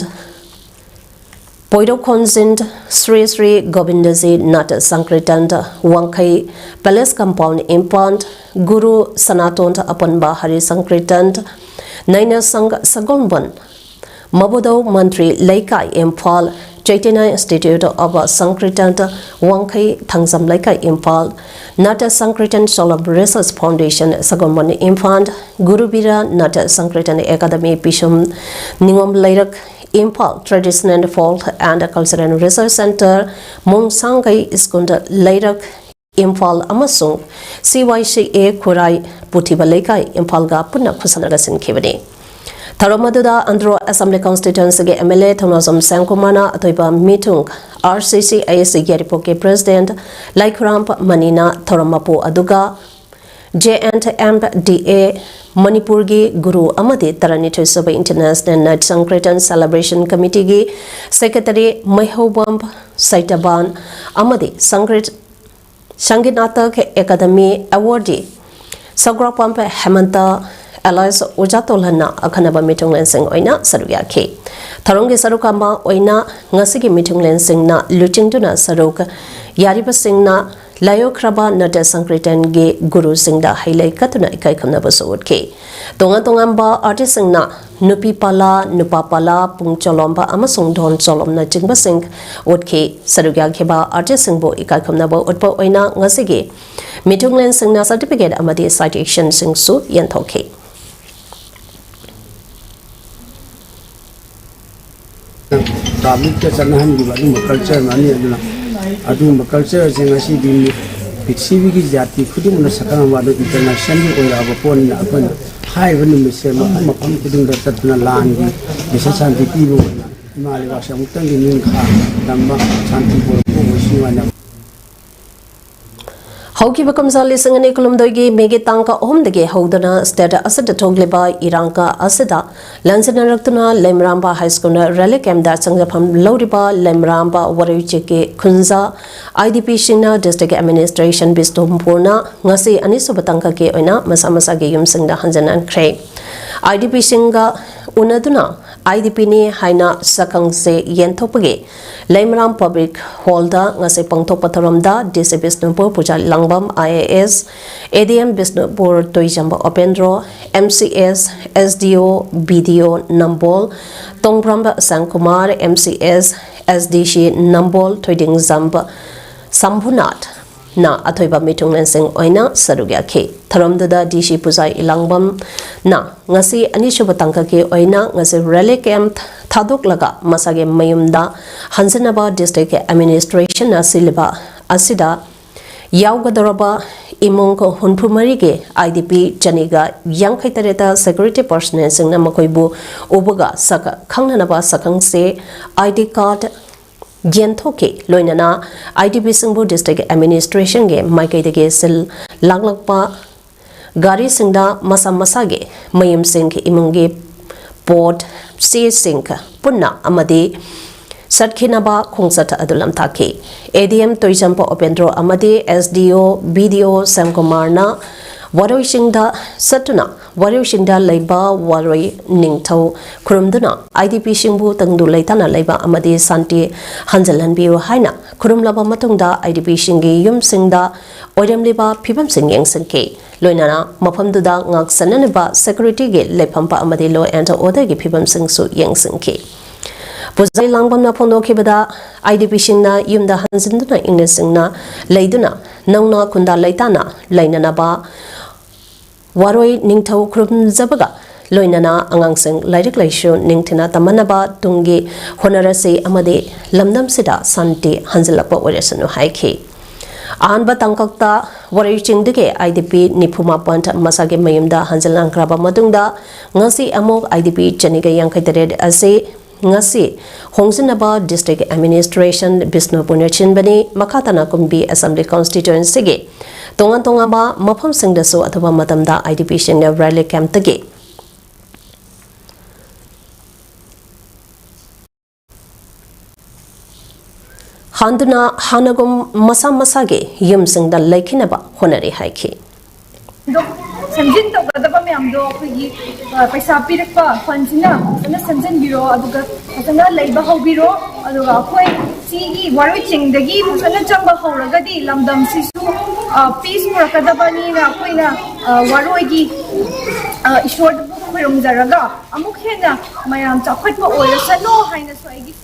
ꯄꯣꯏꯔꯧꯈꯣꯟꯖꯤꯟ ꯁ꯭ꯔꯤ ꯁ꯭ꯔꯤ ꯒꯣꯕꯤꯟꯗꯖꯤ ꯅꯥꯇ ꯁꯪꯀ꯭ꯔꯤꯇꯟ, ꯋꯥꯡꯈꯩ Palace Compound ꯏꯝꯐꯥꯜ, ꯒꯨꯔꯨ ꯁꯅꯥꯇꯣꯟ ꯑꯄꯨꯟꯕ ꯍꯔꯤ ꯁꯪꯀ꯭ꯔꯤꯇꯟ, ꯅꯩꯅ ꯁꯪ ꯁꯒꯣꯜꯕꯟ, ꯃꯕꯨꯗꯧ ꯃꯟꯇ꯭ꯔꯤ ꯂꯩꯀꯥꯏ Imphal, Chaitanya Institute of Sankirtan, Wangkhei Thangjam Leikai Imphal, Natya Sankirtan Shalom Research Foundation Sagolband Imphal, Gurubira Natya Sankirtan academy Pishum ꯅꯤꯉꯣꯝ Leirak Imphal, Traditional Folk and Cultural Research Centre ꯃꯣꯡꯁꯥꯡꯒꯩ ꯁ꯭ꯀꯨꯜꯗ ꯂꯩꯔꯛ ꯏꯝꯐꯥꯜ ꯑꯃꯁꯨꯡ C Y C A ꯈꯨꯔꯥꯏ ꯄꯨꯊꯤꯕ ꯂꯩꯀꯥꯏ ꯏꯝꯐꯥꯜꯒ ꯄꯨꯟꯅ ꯈꯨꯠꯁꯝꯅꯔꯒ ꯁꯤꯟꯈꯤꯕꯅꯤ꯫ ꯊꯧꯔꯝ ꯑꯗꯨꯗ ꯑꯟꯗ꯭ꯔꯣ Assembly Constituency ꯒꯤ M L A ꯊꯧꯅꯥꯖꯝ ꯁ꯭ꯌꯥꯝꯀꯨꯃꯥꯔꯅ ꯑꯊꯣꯏꯕ ꯃꯤꯊꯨꯡ, R C C H ꯌꯥꯏꯔꯤꯄꯣꯛꯀꯤ President ꯂꯥꯏꯈꯨꯔꯥꯝ ꯃꯅꯤꯅ ꯊꯧꯔꯝ ꯃꯄꯨ ꯑꯗꯨꯒ J and M D A ꯃꯅꯤꯄꯨꯔꯒꯤ ꯒꯨꯔꯨ ꯑꯃꯗꯤ ꯇꯔꯥꯅꯤꯊꯣꯏ ꯁꯨꯕ International Natya Sankirtan Celebration Committee ꯒꯤ Secretary ꯃꯩꯍꯧꯕꯝ ꯁꯩꯇꯕꯥꯟ ꯑꯃꯗꯤ ꯁꯪꯒ꯭ꯔꯤꯠ Sangeet Natak academy awardee ꯁꯒ꯭ꯔꯥꯄꯝ ꯍꯦꯃꯟꯇ, alias ꯑꯣꯖꯥ ꯇꯣꯜꯍꯟꯅ ꯑꯈꯟꯅꯕ ꯃꯤꯊꯨꯡꯂꯦꯟꯁꯤꯡ ꯑꯣꯏꯅ ꯁꯔꯨꯛ ꯌꯥꯈꯤ꯫ ꯊꯧꯔꯝꯒꯤ ꯁꯔꯨꯛ ꯑꯃ ꯑꯣꯏꯅ ꯉꯁꯤꯒꯤ ꯃꯤꯊꯨꯡꯂꯦꯟꯁꯤꯡꯅ ꯂꯨꯆꯤꯡꯗꯨꯅ ꯁꯔꯨꯛ ꯌꯥꯔꯤꯕꯁꯤꯡꯅ ꯂꯥꯏꯌꯣꯛꯈ꯭ꯔꯕ ꯅꯥꯇ꯭ꯌ ꯁꯪꯀ꯭ꯔꯤꯇꯟꯒꯤ ꯒꯨꯔꯨꯁꯤꯡꯗ ꯍꯩꯂꯩ ꯀꯠꯇꯨꯅ ꯏꯀꯥꯏ ꯈꯨꯝꯅꯕꯁꯨ ꯎꯠꯈꯤ꯫ ꯇꯣꯉꯥꯟ ꯇꯣꯉꯥꯟꯕ ꯑꯥꯔꯇꯤꯁꯁꯤꯡꯅ ꯅꯨꯄꯤ ꯄꯥꯂꯥ, ꯅꯨꯄꯥ ꯄꯥꯂꯥ, ꯄꯨꯡ ꯆꯣꯂꯣꯝꯕ ꯑꯃꯁꯨꯡ ꯙꯣꯟ ꯆꯣꯂꯣꯝꯅꯆꯤꯡꯕꯁꯤꯡ ꯎꯠꯈꯤ꯫ ꯁꯔꯨꯛ ꯌꯥꯈꯤꯕ ꯑꯥꯔꯇꯤꯁꯁꯤꯡꯕꯨ ꯏꯀꯥꯏ ꯈꯨꯝꯅꯕ ꯎꯠꯄ ꯑꯣꯏꯅ ꯉꯁꯤꯒꯤ ꯃꯤꯊꯨꯡꯂꯦꯟꯁꯤꯡꯅ ꯁꯥꯔꯇꯤꯐꯤꯀꯦꯠ ꯑꯃꯗꯤ ꯁꯥꯏꯇꯦꯁꯟꯁꯤꯡꯁꯨ ꯌꯦꯟꯊꯣꯛꯈꯤ꯫ ꯄꯕ꯭ꯂꯤꯛꯇ ꯆꯠꯅꯍꯟꯈꯤꯕ ꯑꯗꯨꯒꯨꯝꯕ ꯀꯜꯆꯔ ꯑꯃꯅꯤ꯫ ꯑꯗꯨꯅ ꯑꯗꯨꯒꯨꯝꯕ ꯀꯜꯆꯔꯁꯦ ꯉꯁꯤꯗꯤ ꯄ꯭ꯔꯤꯊꯤꯕꯤꯒꯤ ꯖꯥꯇꯤ ꯈꯨꯗꯤꯡꯃꯛꯅ ꯁꯛꯈꯪꯕ ꯑꯗꯨ ꯏꯟꯇꯔꯅꯦꯁꯅꯦꯜꯒꯤ ꯑꯣꯏꯔꯛꯑꯕ ꯄꯣꯠꯅꯤꯅ ꯑꯩꯈꯣꯏꯅ ꯍꯥꯏꯔꯤꯕ ꯅꯨꯃꯤꯠꯁꯦ ꯃꯐꯝ ꯃꯐꯝ ꯈꯨꯗꯤꯡꯗ ꯆꯠꯇꯨꯅ ꯂꯥꯟꯒꯤ ꯕꯤꯁ ꯁꯥꯟꯇꯤ ꯄꯤꯕ ꯑꯣꯏꯅ ꯏꯃꯥ ꯂꯩꯕꯥꯛꯁꯦ ꯑꯃꯨꯛꯇꯪꯗꯤ ꯅꯤꯡꯈꯥ ꯇꯝꯕ ꯁꯥꯟꯇꯤ ꯄꯨꯔꯛꯄ ꯑꯣꯏꯁꯅꯨ ꯍꯥꯏꯅ ꯍꯧꯈꯤꯕ ꯀꯨꯝꯖꯥ ꯂꯤꯁꯤꯡ ꯑꯅꯤ ꯀꯨꯟꯍꯨꯝꯗꯣꯏꯒꯤ ꯃꯦꯒꯤ ꯇꯥꯡ ꯑꯍꯨꯝꯗꯒꯤ ꯍꯧꯗꯨꯅ ꯁ꯭ꯇꯦꯠ ꯑꯁꯤꯗ ꯊꯣꯛꯂꯤꯕ ꯏꯔꯥꯡ ꯑꯁꯤꯗ ꯂꯥꯟꯖꯦꯟꯅꯔꯛꯇꯨꯅ ꯂꯩꯃꯔꯥꯝꯕ ꯍꯥꯏ ꯁ꯭ꯀꯨꯜ ꯔꯤꯂꯤꯐ ꯀꯦꯝꯞꯇ ꯆꯪꯖꯐꯝ ꯂꯧꯔꯤꯕ ꯂꯩꯃꯔꯥꯝꯕ ꯋꯥꯔꯣꯏꯆꯤꯛꯀꯤ ꯈꯨꯟꯖꯥ ꯑꯥꯏ ꯗꯤ ꯄꯤꯁꯤꯡꯅ ꯗꯤꯁꯇ꯭ꯔꯤꯛ ꯑꯦꯗꯃꯤꯅꯤꯁꯇ꯭ꯔꯦꯁꯟ ꯕꯤꯁꯅꯨꯄꯨꯔꯅ ꯉꯁꯤ ꯑꯅꯤꯁꯨꯕ ꯇꯥꯡꯀꯛꯀꯤ ꯑꯣꯏꯅ ꯃꯁꯥ ꯃꯁꯥꯒꯤ ꯌꯨꯝꯁꯤꯡꯗ ꯍꯟꯖꯤꯟꯍꯟꯈ꯭ꯔꯦ꯫ ꯑꯥꯏ ꯗꯤ ꯄꯤꯁꯤꯡꯒ ꯎꯅꯗꯨꯅ ꯑꯥꯏ ꯗꯤ ꯄꯤꯅꯤ ꯍꯥꯏꯅ ꯁꯛꯈꯪꯆꯦ ꯌꯦꯟꯊꯣꯛꯄꯒꯤ ꯂꯩꯃꯔꯥꯝ ꯄꯕ꯭ꯂꯤꯛ ꯍꯣꯜꯗ ꯉꯁꯤ ꯄꯥꯡꯊꯣꯛꯄ ꯊꯧꯔꯝꯗ D C Bishnupur Puja Langbam I A S, A D M Bishnupur Toijamba Upendro, M C S, S D ꯑꯣ, ꯕꯤ ꯗꯤ ꯑꯣ ꯅꯝꯕꯣꯜ, ꯇꯣꯡꯕ꯭ꯔꯝꯕ Shyamkumar, M C S, S D ꯁꯤ ꯅꯝꯕꯣꯜ ꯊꯣꯏꯗꯤꯡꯖꯝꯕ ꯁꯝꯚꯨꯅꯥꯊꯅ ꯑꯊꯣꯏꯕ ꯃꯤꯊꯨꯡꯂꯦꯟꯁꯤꯡ ꯑꯣꯏꯅ ꯁꯔꯨꯛ ꯌꯥꯈꯤ꯫ ꯊꯧꯔꯝꯗꯨꯗ ꯗꯤ ꯁꯤ ꯄꯨꯖꯥ ꯏꯂꯥꯡꯕꯝꯅ ꯉꯁꯤ ꯑꯅꯤꯁꯨꯕ ꯇꯥꯡꯀꯛꯀꯤ ꯑꯣꯏꯅ ꯉꯁꯤ ꯔꯤꯂꯤꯐ ꯀꯦꯝꯞ ꯊꯥꯗꯣꯛꯂꯒ ꯃꯁꯥꯒꯤ ꯃꯌꯨꯝꯗ ꯍꯟꯖꯤꯟꯅꯕ ꯗꯤꯁꯇ꯭ꯔꯤꯛ ꯑꯦꯗꯃꯤꯅꯤꯁꯇ꯭ꯔꯦꯁꯟꯅ ꯁꯤꯜꯂꯤꯕ ꯑꯁꯤꯗ ꯌꯥꯎꯒꯗꯧꯔꯕ ꯏꯃꯨꯡ ꯍꯨꯝꯐꯨ ꯃꯔꯤꯒꯤ ꯑꯥꯏ ꯗꯤ ꯄꯤ ꯆꯅꯤꯒ ꯌꯥꯡꯈꯩ ꯇꯔꯦꯠꯇ ꯁꯦꯀ꯭ꯌꯨꯔꯤꯇꯤ ꯄꯔꯁꯅꯦꯜꯁꯤꯡꯅ ꯃꯈꯣꯏꯕꯨ ꯎꯕꯒ ꯁꯛ ꯈꯪꯅꯅꯕ ꯁꯛꯈꯪꯆꯦ, ꯑꯥꯏ ꯗꯤ ꯀꯥꯔꯗ ꯌꯦꯟꯊꯣꯛꯈꯤ꯫ ꯂꯣꯏꯅꯅ ꯑꯥꯏ ꯗꯤ ꯄꯤꯁꯤꯡꯕꯨ ꯗꯤꯁꯇ꯭ꯔꯤꯛ ꯑꯦꯗꯃꯤꯅꯤꯁꯇ꯭ꯔꯦꯁꯟꯒꯤ ꯃꯥꯏꯀꯩꯗꯒꯤ ꯁꯤꯜ ꯂꯥꯡꯂꯛꯄ ꯒꯥꯔꯤꯁꯤꯡꯗ ꯃꯁꯥ ꯃꯁꯥꯒꯤ ꯃꯌꯨꯝꯁꯤꯡ, ꯏꯃꯨꯡꯒꯤ ꯄꯣꯠ ꯆꯦꯁꯤꯡ ꯄꯨꯟꯅ ꯑꯃꯗꯤ ꯆꯠꯈꯤꯅꯕ ꯈꯣꯡꯆꯠ ꯑꯗꯨ ꯂꯝꯇꯥꯛꯈꯤ꯫ ꯑꯦ ꯗꯤ ꯑꯦꯝ ꯇꯣꯏꯆꯝꯄ ꯎꯄꯦꯟꯗ꯭ꯔꯣ ꯑꯃꯗꯤ ꯑꯦꯁ ꯗꯤ ꯑꯣ, ꯕꯤ ꯗꯤ ꯑꯣ ꯁ꯭ꯌꯥꯝꯀꯨꯃꯥꯔꯅ ꯋꯥꯔꯣꯏꯁꯤꯡꯗ ꯆꯠꯇꯨꯅ ꯋꯥꯔꯣꯏꯁꯤꯡꯗ ꯂꯩꯕ ꯋꯥꯔꯣꯏ ꯅꯤꯡꯊꯧ ꯈꯨꯔꯨꯝꯗꯨꯅ IDPꯁꯤꯡꯕꯨ ꯇꯪꯗꯨ ꯂꯩꯇꯥꯅ ꯂꯩꯕ ꯑꯃꯗꯤ ꯁꯥꯟꯇꯤ ꯍꯟꯖꯤꯜꯍꯟꯕꯤꯌꯨ ꯍꯥꯏꯅ ꯈꯨꯔꯨꯝꯂꯕ ꯃꯇꯨꯡꯗ IDPꯁꯤꯡꯒꯤ ꯌꯨꯝꯁꯤꯡꯗ ꯑꯣꯏꯔꯝꯂꯤꯕ ꯐꯤꯕꯝꯁꯤꯡ ꯌꯦꯡꯁꯤꯟꯈꯤ꯫ ꯂꯣꯏꯅꯅ ꯃꯐꯝꯗꯨꯗ ꯉꯥꯛꯁꯦꯟꯅꯅꯕ securityꯒꯤ ꯂꯩꯐꯝ ꯑꯃꯗꯤ law and orderꯒꯤ ꯐꯤꯕꯝꯁꯤꯡꯁꯨ ꯌꯦꯡꯁꯤꯟꯈꯤ꯫ ꯄꯨꯖꯥꯔꯤ ꯂꯥꯡꯕꯝꯅ ꯐꯣꯡꯗꯣꯛꯈꯤꯕꯗ, IDPꯁꯤꯡꯅ ꯌꯨꯝꯗ ꯍꯟꯖꯤꯟꯗꯨꯅ ꯏꯪꯅ ꯆꯤꯡꯅ ꯂꯩꯗꯨꯅ ꯅꯧꯅ ꯈꯨꯟꯗꯥ ꯂꯩꯇꯥꯅ ꯂꯩꯅꯅꯕ ꯋꯥꯔꯣꯏ ꯅꯤꯡꯊꯧ ꯈꯨꯔꯨꯝꯖꯕꯒ ꯂꯣꯏꯅꯅ ꯑꯉꯥꯡꯁꯤꯡ ꯂꯥꯏꯔꯤꯛ ꯂꯥꯏꯁꯨ ꯅꯤꯡꯊꯤꯅ ꯇꯝꯍꯟꯅꯕ ꯇꯨꯡꯒꯤ ꯍꯣꯠꯅꯔꯁꯤ ꯑꯃꯗꯤ ꯂꯝꯗꯝꯁꯤꯗ ꯁꯥꯟꯇꯤ ꯍꯟꯖꯤꯜꯂꯛꯄ ꯑꯣꯏꯔꯁꯅꯨ ꯍꯥꯏꯈꯤ꯫ ꯑꯍꯥꯟꯕ ꯇꯥꯡꯀꯛꯇ ꯋꯥꯔꯣꯏ ꯆꯤꯡꯗꯒꯤ IDP ꯅꯤꯐꯨ ꯃꯥꯄꯟ ꯃꯁꯥꯒꯤ ꯃꯌꯨꯝꯗ ꯍꯟꯖꯤꯜꯍꯟꯈ꯭ꯔꯕ ꯃꯇꯨꯡꯗ, ꯉꯁꯤ ꯑꯃꯨꯛ IDP ꯆꯅꯤꯒ ꯌꯥꯡꯈꯩ ꯇꯔꯦꯠ ꯑꯁꯤ ꯉꯁꯤ ꯍꯣꯡꯖꯤꯟꯅꯕ district administration ꯕꯤꯁꯅꯨꯄꯨꯔꯅ ꯁꯤꯟꯕꯅꯤ꯫ ꯃꯈꯥ ꯇꯥꯅ ꯀꯨꯝꯕꯤ assembly constituencyꯒꯤ ꯇꯣꯉꯥꯟ ꯇꯣꯉꯥꯟꯕ ꯃꯐꯝꯁꯤꯡꯗꯁꯨ ꯑꯊꯨꯕ ꯃꯇꯝꯗ IDPꯁꯤꯡꯅ rally campꯇꯒꯤ ꯍꯟꯗꯨꯅ ꯍꯥꯟꯅꯒꯨꯝ ꯃꯁꯥ ꯃꯁꯥꯒꯤ ꯌꯨꯝꯁꯤꯡꯗ ꯂꯩꯈꯤꯅꯕ ꯍꯣꯠꯅꯔꯤ ꯍꯥꯏꯈꯤ꯫ ꯑꯗꯣ ꯁꯦꯝꯖꯤꯟ ꯇꯧꯒꯗꯕ ꯃꯌꯥꯝꯗꯣ ꯑꯩꯈꯣꯏꯒꯤ, ꯑ, ꯄꯩꯁꯥ ꯄꯤꯔꯛꯄ fundꯁꯤꯅ ꯐꯖꯅ ꯁꯦꯝꯖꯤꯟꯕꯤꯔꯣ, ꯑꯗꯨꯒ ꯐꯖꯅ ꯂꯩꯕ ꯍꯧꯕꯤꯔꯣ꯫ ꯑꯗꯨꯒ ꯑꯩꯈꯣꯏ ꯁꯤꯒꯤ ꯋꯥꯔꯣꯏ ꯆꯤꯡꯗꯒꯤ ꯐꯖꯅ ꯆꯪꯕ ꯍꯧꯔꯒꯗꯤ ꯂꯝꯗꯝꯁꯤꯁꯨ, ꯑ, peace ꯄꯨꯔꯛꯀꯗꯕꯅꯤꯅ ꯑꯩꯈꯣꯏꯅ, ꯑ, ꯋꯥꯔꯣꯏꯒꯤ, ꯑ, ꯏꯁꯣꯔꯗꯕꯨ ꯈꯨꯔꯨꯝꯖꯔꯒ ꯑꯃꯨꯛ ꯍꯦꯟꯅ ꯃꯌꯥꯝ ꯆꯥꯎꯈꯠꯄ ꯑꯣꯏꯔꯁꯅꯨ ꯍꯥꯏꯅꯁꯨ ꯑꯩꯒꯤ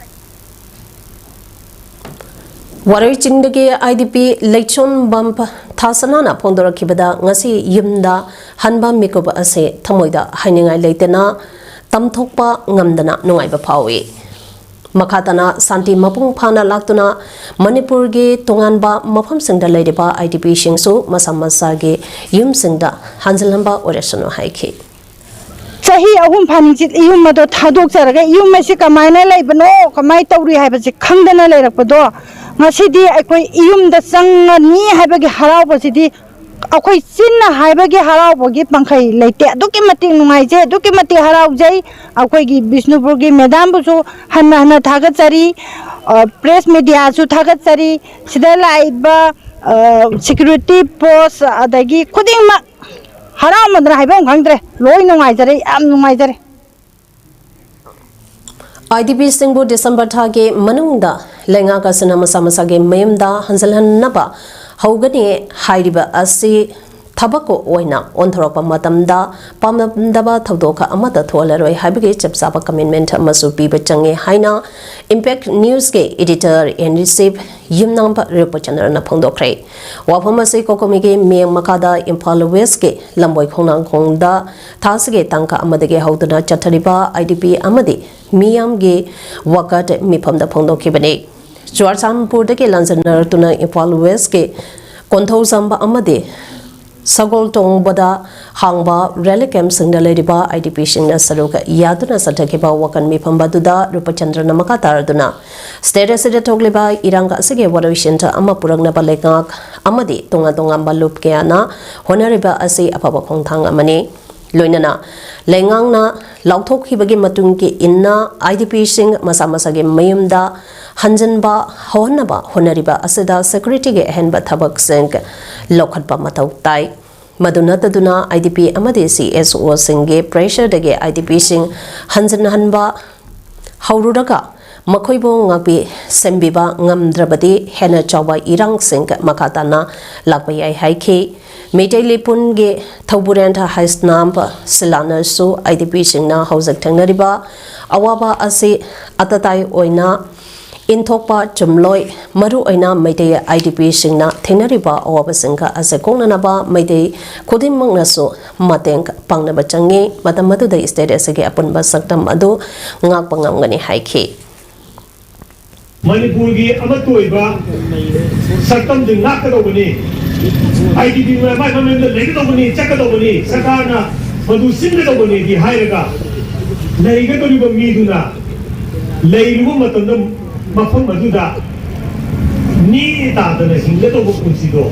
ꯋꯥꯔꯣꯏ ꯆꯤꯡꯗꯒꯤ IDP ꯂꯩꯆꯣꯟꯕꯝ ꯊꯥꯁꯅꯥꯅ ꯐꯣꯡꯗꯣꯔꯛꯈꯤꯕꯗ, ꯉꯁꯤ ꯌꯨꯝꯗ ꯍꯟꯕ ꯃꯤꯀꯨꯞ ꯑꯁꯤ ꯊꯃꯣꯏꯗ ꯍꯥꯏꯅꯤꯡꯉꯥꯏ ꯂꯩꯇꯅ ꯇꯝꯊꯣꯛꯄ ꯉꯝꯗꯅ ꯅꯨꯡꯉꯥꯏꯕ ꯐꯥꯎꯏ꯫ ꯃꯈꯥ ꯇꯥꯅ ꯁꯥꯟꯇꯤ ꯃꯄꯨꯡ ꯐꯥꯅ ꯂꯥꯛꯇꯨꯅ ꯃꯅꯤꯄꯨꯔꯒꯤ ꯇꯣꯉꯥꯟꯕ ꯃꯐꯝꯁꯤꯡꯗ ꯂꯩꯔꯤꯕ IDPꯁꯤꯡꯁꯨ ꯃꯁꯥ ꯃꯁꯥꯒꯤ ꯌꯨꯝꯁꯤꯡꯗ ꯍꯟꯖꯤꯜꯍꯟꯕ ꯑꯣꯏꯔꯁꯅꯨ ꯍꯥꯏꯈꯤ꯫ ꯆꯍꯤ ꯑꯍꯨꯝ ꯐꯥꯅꯤꯡꯆꯤꯠ ꯏꯌꯨꯝ ꯑꯗꯣ ꯊꯥꯗꯣꯛꯆꯔꯒ ꯏꯌꯨꯝ ꯑꯁꯤ ꯀꯃꯥꯏꯅ ꯂꯩꯕꯅꯣ, ꯀꯃꯥꯏꯅ ꯇꯧꯔꯤ ꯍꯥꯏꯕꯁꯤ ꯈꯪꯗꯅ ꯂꯩꯔꯛꯄꯗꯣ, ꯉꯁꯤꯗꯤ ꯑꯩꯈꯣꯏ ꯏꯌꯨꯝꯗ ꯆꯪꯉꯅꯤ ꯍꯥꯏꯕꯒꯤ ꯍꯔꯥꯎꯕꯁꯤꯗꯤ ꯑꯩꯈꯣꯏ ꯆꯤꯟꯅ ꯍꯥꯏꯕꯒꯤ ꯍꯔꯥꯎꯕꯒꯤ ꯄꯪꯈꯩ ꯂꯩꯇꯦ꯫ ꯑꯗꯨꯛꯀꯤ ꯃꯇꯤꯛ ꯅꯨꯡꯉꯥꯏꯖꯩ, ꯑꯗꯨꯛꯀꯤ ꯃꯇꯤꯛ ꯍꯔꯥꯎꯖꯩ꯫ ꯑꯩꯈꯣꯏꯒꯤ ꯕꯤꯁꯅꯨꯄꯨꯔꯒꯤ ꯃꯦꯗꯥꯝꯕꯨꯁꯨ ꯍꯟꯅ ꯍꯟꯅ ꯊꯥꯒꯠꯆꯔꯤ, ꯑ, press mediaꯁꯨ ꯊꯥꯒꯠꯆꯔꯤ꯫ ꯁꯤꯗ ꯂꯥꯛꯏꯕ, ꯁꯦꯀ꯭ꯌꯨꯔꯤꯇꯤ ꯄꯣꯁ ꯑꯗꯒꯤ ꯈꯨꯗꯤꯡꯃꯛ ꯍꯔꯥꯎꯃꯟꯗꯅ ꯍꯥꯏꯐꯝ ꯈꯪꯗ꯭ꯔꯦ꯫ ꯂꯣꯏ ꯅꯨꯡꯉꯥꯏꯖꯔꯦ, ꯌꯥꯝ ꯅꯨꯡꯉꯥꯏꯖꯔꯦ꯫ IDPꯁꯤꯡꯕꯨ December ꯊꯥꯒꯤ ꯃꯅꯨꯡꯗ ꯂꯩꯉꯥꯛ ꯑꯁꯤꯅ ꯃꯁꯥ ꯃꯁꯥꯒꯤ ꯃꯌꯨꯝꯗ ꯍꯟꯖꯤꯜꯍꯟꯅꯕ ꯍꯧꯒꯅꯤ ꯍꯥꯏꯔꯤꯕ ꯑꯁꯤ ꯊꯕꯛ ꯑꯣꯏꯅ ꯑꯣꯟꯊꯣꯔꯛꯄ ꯃꯇꯝꯗ ꯄꯥꯝꯂꯝꯗꯕ ꯊꯧꯗꯣꯛ ꯑꯃꯠꯇ ꯊꯣꯛꯍꯜꯂꯔꯣꯏ ꯍꯥꯏꯕꯒꯤ ꯆꯞ ꯆꯥꯕ commitment ꯑꯃꯁꯨ ꯄꯤꯕ ꯆꯪꯉꯤ ꯍꯥꯏꯅ Impact Newsꯀꯤ editor in chief ꯌꯨꯝꯅꯥꯝꯕ ꯔꯨꯄꯆꯟꯗ꯭ꯔꯅ ꯐꯣꯡꯗꯣꯛꯈ꯭ꯔꯦ꯫ ꯋꯥꯐꯝ ꯑꯁꯤ COCOMIꯒꯤ ꯃꯤꯠꯌꯦꯡ ꯃꯈꯥꯗ ꯏꯝꯐꯥꯜ Westꯀꯤ ꯂꯝꯕꯣꯏ ꯈꯣꯡꯅꯥꯡꯈꯣꯡꯗ ꯊꯥꯁꯤꯒꯤ ꯇꯥꯡ ꯑꯃꯗꯒꯤ ꯍꯧꯗꯨꯅ ꯆꯠꯊꯔꯤꯕ IDP ꯑꯃꯗꯤ ꯃꯤꯌꯥꯝꯒꯤ ꯋꯥꯀꯠ ꯃꯤꯐꯝꯗ ꯐꯣꯡꯗꯣꯛꯈꯤꯕꯅꯤ꯫ ꯆꯨꯔꯆꯥꯟꯄꯨꯔꯗꯒꯤ ꯂꯥꯟꯖꯦꯟꯅꯔꯛꯇꯨꯅ ꯏꯝꯐꯥꯜ Westꯀꯤ ꯀꯣꯟꯊꯧꯖꯝꯕ ꯑꯃꯗꯤ ꯁꯒꯣꯜ ꯇꯣꯡꯕꯗ ꯍꯥꯡꯕ relief campꯁꯤꯡꯗ ꯂꯩꯔꯤꯕ IDPꯁꯤꯡꯅ ꯁꯔꯨꯛ ꯌꯥꯗꯨꯅ ꯆꯠꯊꯈꯤꯕ ꯋꯥꯀꯠ ꯃꯤꯐꯝ ꯑꯗꯨꯗ ꯔꯨꯄꯆꯟꯗ꯭ꯔꯅ ꯃꯈꯥ ꯇꯥꯔꯗꯨꯅ state ꯑꯁꯤꯗ ꯊꯣꯛꯂꯤꯕ ꯏꯔꯥꯡ ꯑꯁꯤꯒꯤ ꯋꯥꯔꯣꯏꯁꯤꯟ ꯑꯃ ꯄꯨꯔꯛꯅꯕ ꯂꯩꯉꯥꯛ ꯑꯃꯗꯤ ꯇꯣꯉꯥꯟ ꯇꯣꯉꯥꯟꯕ ꯂꯨꯞ ꯀꯌꯥꯅ ꯍꯣꯠꯅꯔꯤꯕ ꯑꯁꯤ ꯑꯐꯕ ꯈꯣꯡꯊꯥꯡ ꯑꯃꯅꯤ꯫ ꯂꯣꯏꯅꯅ ꯂꯩꯉꯥꯛꯅ ꯂꯥꯎꯊꯣꯛꯈꯤꯕꯒꯤ ꯃꯇꯨꯡ ꯏꯟꯅ IDPꯁꯤꯡ ꯃꯁꯥ ꯃꯁꯥꯒꯤ ꯃꯌꯨꯝꯗ ꯍꯟꯖꯤꯟꯕ ꯍꯧꯍꯟꯅꯕ ꯍꯣꯠꯅꯔꯤꯕ ꯑꯁꯤꯗ securityꯒꯤ ꯑꯍꯦꯟꯕ ꯊꯕꯛꯁꯤꯡ ꯂꯧꯈꯠꯄ ꯃꯊꯧ ꯇꯥꯏ꯫ ꯃꯗꯨ ꯅꯠꯇꯗꯨꯅ IDP ꯑꯃꯗꯤ CSOꯁꯤꯡꯒꯤ pressureꯗꯒꯤ IDPꯁꯤꯡ ꯍꯟꯖꯤꯟꯍꯟꯕ ꯍꯧꯔꯨꯔꯒ ꯃꯈꯣꯏꯕꯨ ꯉꯥꯛꯄꯤ ꯁꯦꯟꯕꯤꯕ ꯉꯝꯗ꯭ꯔꯕꯗꯤ ꯍꯦꯟꯅ ꯆꯥꯎꯕ ꯏꯔꯥꯡꯁꯤꯡ ꯃꯈꯥ ꯇꯥꯅ ꯂꯥꯛꯄ ꯌꯥꯏ ꯍꯥꯏꯈꯤ꯫ ꯃꯩꯇꯩ ꯂꯤꯄꯨꯟꯒꯤ ꯊꯧꯕꯨꯔꯦꯟ ꯍꯩꯁꯅꯥꯝ ꯁꯤꯂꯥꯅꯁꯨ IDPꯁꯤꯡꯅ ꯍꯧꯖꯤꯛ ꯊꯦꯡꯅꯔꯤꯕ ꯑꯋꯥꯕ ꯑꯁꯤ ꯑꯇꯇꯥꯏ ꯑꯣꯏꯅ ꯏꯟꯊꯣꯛꯄ ꯆꯨꯝꯂꯣꯏ, ꯃꯔꯨꯑꯣꯏꯅ ꯃꯩꯇꯩ IDPꯁꯤꯡꯅ ꯊꯦꯡꯅꯔꯤꯕ ꯑꯋꯥꯕꯁꯤꯡꯒ ꯑꯁꯤ ꯀꯣꯛꯅꯅꯕ ꯃꯩꯇꯩ ꯈꯨꯗꯤꯡꯃꯛꯅꯁꯨ ꯃꯇꯦꯡ ꯄꯥꯡꯅꯕ ꯆꯪꯏ꯫ ꯃꯇꯝ ꯑꯗꯨꯗ state ꯑꯁꯤꯒꯤ ꯑꯄꯨꯟꯕ ꯁꯛꯇꯝ ꯑꯗꯨ ꯉꯥꯛꯄ ꯉꯝꯒꯅꯤ ꯍꯥꯏꯈꯤ꯫ ꯃꯅꯤꯄꯨꯔꯒꯤ ꯑꯃꯠꯇ ꯑꯣꯏꯕ ꯁꯛꯇꯝꯁꯤ ꯉꯥꯛꯀꯗꯧꯕꯅꯤ, IDP ꯃꯥꯏ ꯃꯥꯏ ꯃꯌꯨꯝꯗ ꯂꯩꯒꯗꯧꯕꯅꯤ, ꯆꯠꯀꯗꯧꯕꯅꯤ, ꯁꯔꯀꯥꯔꯅ ꯃꯗꯨ ꯁꯤꯟꯒꯗꯧꯕꯅꯤꯗꯤ ꯍꯥꯏꯔꯒ ꯂꯩꯒꯗꯧꯔꯤꯕ ꯃꯤꯗꯨꯅ ꯂꯩꯔꯨꯕ ꯃꯇꯝꯗ ꯃꯐꯝ ꯑꯗꯨꯗ ꯅꯦ ꯇꯥꯗꯅ ꯍꯤꯡꯒꯗꯧꯕ ꯄꯨꯟꯁꯤꯗꯣ